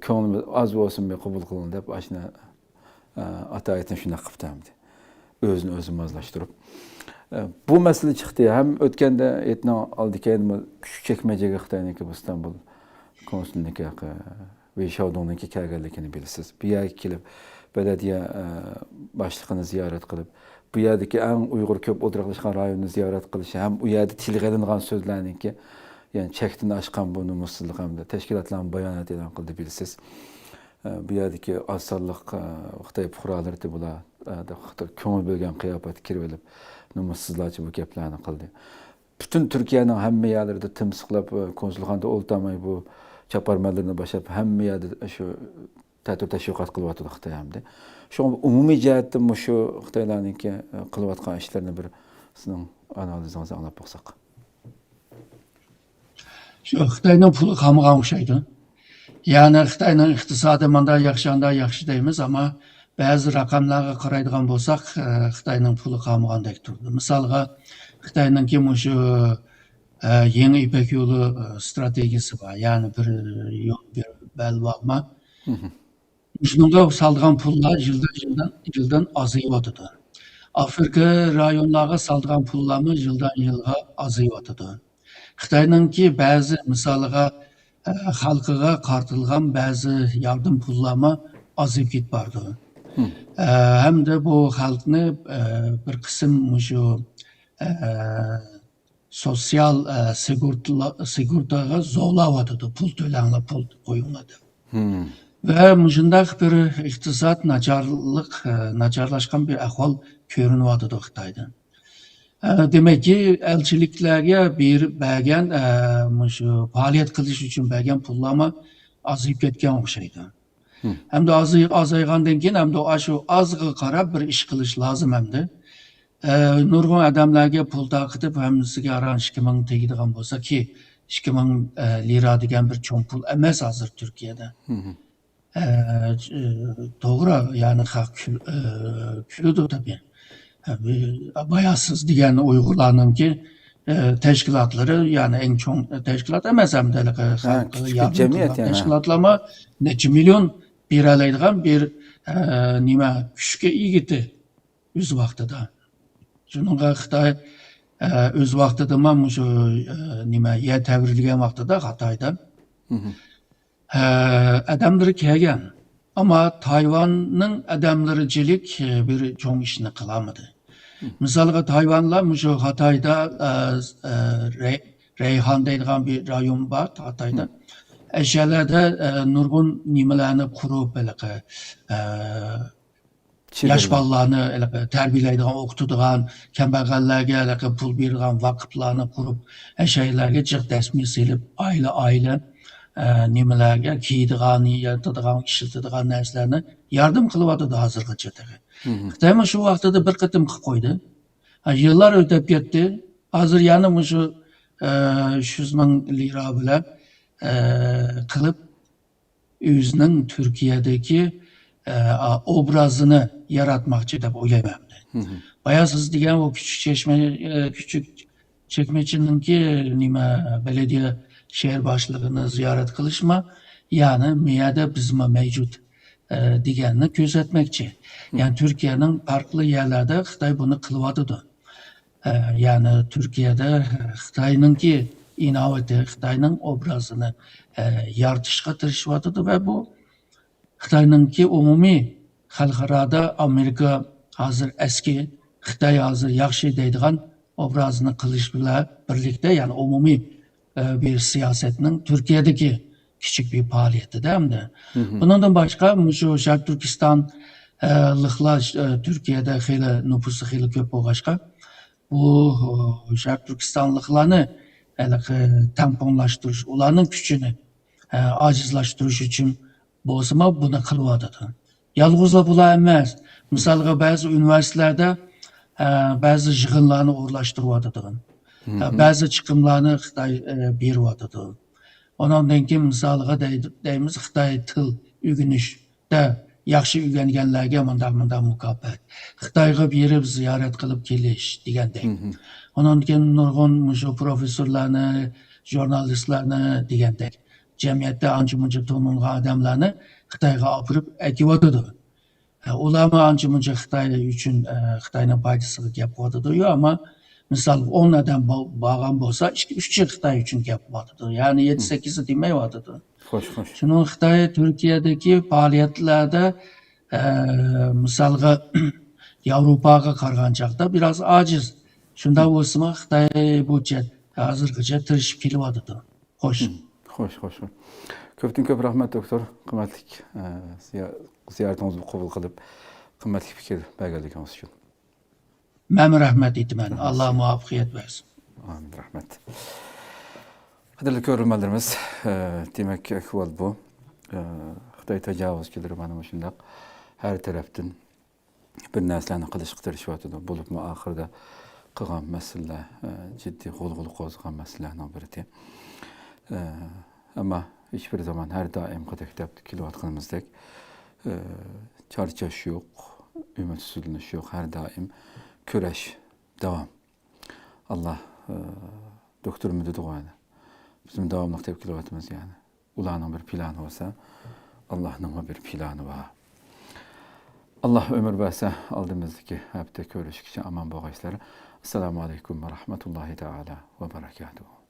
كۆڭلىمىز ئاز بولسۇن، بىر قوبۇل قىلىڭ دەپ، ئاشۇنى، ئە، ئاتايىتىنى شۇنداق قىپتۇ ئەمدى. ئۆزىنى ئۆزى مازلاشتۇرۇپ. ئە، بۇ مەسىلە چىقتى. ھەم ئۆتكەندە ھېيتنىڭ ئالدى كەينىدىمۇ كۈچۈك چەكمەجىگە خىتاينىڭكى بۇ ئىستانبۇل كونسۇلىنىڭكى، ئە، ۋېي شياۋدۇڭنىڭكى كەلگەنلىكىنى بىلىسىز. بۇ يەرگە كېلىپ، بەلەدىيە، ئە، باشلىقىنى زىيارەت قىلىپ، بۇ يەردىكى ئەڭ ئۇيغۇر كۆپ ئولتۇراقلاشقان رايوننى زىيارەت قىلىشى ھەم ئۇ يەردە تىلغا ئېلىنغان سۆزلەرنىڭكى، يەنى چەكتىن ئاشقان بۇ نومۇسسىزلىق ھەمدە تەشكىلاتلارمۇ بايانات ئېلان قىلدى، بىلىسىز. ئە، بۇ يەردىكى ئاز سانلىق، ئە، خىتاي پۇقرالىرى بۇلار، ئە، خىتاي كۆڭۈل بۆلگەن قىياپەتتە كىرىۋېلىپ، نومۇسسىزلارچە بۇ گەپلەرنى قىلدى. پۈتۈن تۈركىيەنىڭ ھەممە يەرلىرىدە تىمسىقلاپ، ئە، كونسۇلخانىدا ئولتۇرماي، بۇ چاپارمەنلىرىنى باشلاپ، ھەممە يەردە شۇ تەتۈر تەشۋىقات قىلىۋاتىدۇ خىتاي ئەمدى. شۇڭا ئومۇمىي جەھەتتە مۇشۇ خىتايلارنىڭكى، ئە، قىلىۋاتقان ئىشلىرىنى بىر سىزنىڭ ئانالىزىڭىزنى ئاڭلاپ باقساق. شۇ خىتاينىڭ پۇلى قالمىغان ئوخشايدۇ. يەنى خىتاينىڭ ئىقتىسادى مانداق ياخشى، ئانداق ياخشى دەيمىز، ئەمما بەزى رەقەملەرگە قارايدىغان بولساق، ئە، خىتاينىڭ پۇلى قالمىغاندەك تۇرىدۇ. مىسالغا، خىتاينىڭكى مۇشۇ، ئە، يېڭى يىپەك يولى، ئە، ستراتېگىيەسى بار. يەنى بىر يول، بىر بەلباغما. مۇشۇنىڭغا سالىدىغان پۇللار يىلدىن، يىلدىن، يىلدىن ئازىيىۋاتىدۇ. ئافرىقا رايونلارغا سالىدىغان پۇللارمۇ يىلدىن يىلغا ئازىيىۋاتىدۇ. خىتاينىڭكى بەزى مىسالىغا، ئە، خەلقىگە قارىتىلغان بەزى ياردەم پۇللارمۇ ئازىيىپ كېتىپ بارىدۇ. ئە، ھەمدە بۇ خەلقنى، ئە، بىر قىسىم مۇشۇ، ئە، سوتسىيال، ئە، سىگورتىلا-، سىگورتاغا زورلاۋاتىدۇ، پۇل تۆلەڭلار، پۇل قويۇڭلار دەپ. ۋە مۇشۇنداق بىر ئىقتىساد ناچارلىق، ئە، ناچارلاشقان بىر ئەھۋال كۆرۈنۈۋاتىدۇ خىتايدا. ئە، دېمەككى، ئەلچىلىكلەرگە بېرىپ بەرگەن، ئە، مۇشۇ پائالىيەت قىلىش ئۈچۈن بەرگەن پۇللارمۇ ئازىيىپ كەتكەن ئوخشايدۇ. ھەمدە ئازاي-، ئازايغاندىن كېيىن ئەمدى ئاشۇ ئازغا قاراپ بىر ئىش قىلىش لازىم ئەمدى. ئە، نۇرغۇن ئادەملەرگە پۇل تارقىتىپ، ھەممىسىگە ئاران ئىككى مىڭ تېگىدىغان بولسا، كى، ئىككى مىڭ، ئە، لىرا دېگەن بىر چوڭ پۇل ئەمەس ھازىر تۈركىيەدە. ئە، ئە، توغرا، يەنى خەق كۈل-، ئە، كۈلىدۇ تەبىئىي. ئە، بى-، بايا سىز دېگەن ئۇيغۇرلارنىڭكى، ئە، تەشكىلاتلىرى، يەنى ئەڭ چوڭ تەشكىلات ئەمەس، ھەمدە ھېلىقى خەلققە ياردەم قىلىدىغان تەشكىلاتلارمۇ نەچچە مىليون بېرەلەيدىغان بىر، ئە، نېمە، كۈچكە ئىگىدى ئۆز ۋاقتىدا. شۇنىڭغا خىتاي، ئە، ئۆز ۋاقتىدىمۇ مۇشۇ، ئە، نېمە، يەر تەۋرىلگەن ۋاقتىدا خىتايدا، ئە، ئادەملىرى كەلگەن. ئەمما تايۋاننىڭ ئادەملىرىچىلىك، ئە، بىر چوڭ ئىشنى قىلالمىدى. مىسالغا، تايۋانلار مۇشۇ خىتايدا، ئە، ئە، رەي-، رەيھان دەيدىغان بىر رايون بار خىتايدا. ئەشەلەردە، ئە، نۇرغۇن نېمىلەرنى قۇرۇپ، ھېلىقى، ئە، ياش بالىلارنى ھېلىقى تەربىيەلەيدىغان، ئوقۇتىدىغان، كەمبەغەللەرگە ھېلىقى پۇل بېرىدىغان ۋاقىپلارنى قۇرۇپ، ئەشەلەرگە جىق دەسمىيە سېلىپ، ئائىلە، ئائىلە، ئە، نېمىلەرگە كىيىدىغان، يەتىدىغان، ئىشلىتىدىغان نەرسىلەرنى ياردەم قىلىۋاتىدۇ ھازىرغىچە تېخى. خىتايمۇ شۇ ۋاقتىدا بىر قېتىم قىلىپ قويدى. ھە، يىللار ئۆتۈپ كەتتى. ھازىر يەنە مۇشۇ، ئە، ئۈچ يۈز مىڭ لىرا بىلەن، ئە، قىلىپ، ئۆزىنىڭ تۈركىيەدىكى، ئە، ئوبرازىنى ياراتماقچى دەپ ئويلايمەن. بايا سىز دېگەن ئۇ كۈچۈك چەشمە، ئە، كۈچۈك چەكمەچىنىڭكى نېمە، بەلەدىيە شەھەر باشلىقىنى زىيارەت قىلىشمۇ، يەنى مۇ يەردە بىزمۇ مەۋجۇت، ئە، دېگەننى كۆرسەتمەكچى. يەنى تۈركىيەنىڭ پەرقلىق يەرلەردە خىتاي بۇنى قىلىۋاتىدۇ. ئە، يەنى تۈركىيەدە خىتاينىڭكى ئىناۋىتى، خىتاينىڭ ئوبرازىنى، ئە، يارىتىشقا تىرىشىۋاتىدۇ ۋە بۇ خىتاينىڭكى ئومۇمىي خەلقئارادا ئامېرىكا ھازىر ئەسكى، خىتاي ھازىر ياخشى دەيدىغان ئوبرازىنى قىلىش بىلەن بىرلىكتە، يەنى ئومۇمىي، ئە، بىر سىياسەتنىڭ تۈركىيەدىكى كىچىك بىر پائالىيىتىدە ئەمدى. بۇنىڭدىن باشقا، مۇشۇ شەرقىي تۈركىستان، ئە، لىخلار، ئە، تۈركىيەدە خېلى نوپۇسى خېلى كۆپ بولغاچقا، بۇ، ئە، شەرقىي تۈركىستانلىقلارنى ھېلىقى تەڭپۇڭلاشتۇرۇش، ئۇلارنىڭ كۈچىنى، ئە، ئاجىزلاشتۇرۇش ئۈچۈن بولسىمۇ بۇنى قىلىۋاتىدۇ. يالغۇزلا بۇلار ئەمەس. مىسالغا، بەزى ئۇنىۋېرسىتېتلاردا، ئە، بەزى يىغىنلارنى ئورۇنلاشتۇرۇۋاتىدىغان. ئە، بەزى چىقىملارنى خىتاي، ئە، بېرىۋاتىدۇ. ئۇنىڭدىن كېيىن مىسالغا دەي-، دەيمىز، خىتاي تىل ئۆگىنىشتە ياخشى ئۆگەنگەنلەرگە مۇنداق، مۇنداق مۇكاپات. خىتايغا بېرىپ زىيارەت قىلىپ كېلىش دېگەندەك. ئۇنىڭدىن كېيىن نۇرغۇن مۇشۇ پروفېسسورلارنى، ژۇرنالىستلارنى دېگەندەك، جەمئىيەتتە ئانچە-مۇنچە تونۇلغان ئادەملەرنى خىتايغا ئاپىرىپ ئەكىۋاتىدۇ. ئە، ئۇلارمۇ ئانچە-مۇنچە خىتاي ئۈچۈن، ئە، خىتاينىڭ پايدىسىغا گەپ قىلىۋاتىدۇ. يوق، ئەمما مىسال، ئون ئادەم بو-، بارغان بولسا، ئىككى، ئۈچى خىتاي ئۈچۈن گەپ قىلىۋاتىدۇ. يەنى يەتتە، سەككىزى دېمەيۋاتىدۇ. خوش، خوش. شۇنىڭ خىتاي تۈركىيەدىكى پائالىيەتلەردە، ئە، مىسالغا، ياۋروپاغا قارىغان چاغدا بىراز ئاجىز. شۇنداق بولسىمۇ، خىتاي بۇ چەت-، ھازىرغىچە تىرىشىپ كېلىۋاتىدۇ. خوش. خوش، خوش، خوش. كۆپتىن كۆپ رەھمەت، دوكتور. قىممەتلىك، ئە، زىيا-، زىيارىتىڭىزنى قوبۇل قىلىپ، قىممەتلىك پىكىر بەرگەنلىكىڭىز ئۈچۈن. مەنمۇ رەھمەت ئېيتىمەن. رەھمەت ئاللا سىزگە. مۇۋەپپەقىيەت بەرسۇن. ئامىن، رەھمەت. قەدىرلىك كۆرۈرمەنلىرىمىز، ئە، دېمەك، ئەھۋال بۇ. ئە، خىتاي تاجاۋۇزچىلىرى مانا مۇشۇنداق ھەر تەرەپتىن بىر نەرسىلەرنى قىلىشقا تىرىشىۋاتىدۇ. بولۇپمۇ ئاخىرىدا قىلغان مەسىلىلەر، ئە، جىددىي غۇلغۇلا قوزغىغان مەسىلىلەرنىڭ بىرى. ئە، ئەمما ھېچبىر زامان ھەر دائىمقىدەك دەپ كېلىۋاتقىنىمىزدەك، ئە، چارچاش يوق، ئۈمىدسىزلىنىش يوق، ھەر دائىم كۈرەش داۋام. ئاللا، ئە، دوكتورمۇ دېدىغۇ يەنە. بىزمۇ داۋاملىق دەپ كېلىۋاتىمىز يەنى. ئۇلارنىڭ بىر پىلانى بولسا، ئاللانىڭمۇ بىر پىلانى بار. ئاللا ئۆمۈر بەرسە، ئالدىمىزدىكى ھەپتە كۆرۈشكىچە ئامان بولغايسىلەر. ئەسسالامۇ ئەلەيكۇم ۋە رەھمەتۇللاھى تائالا ۋە بەرەكاتۇھۇ.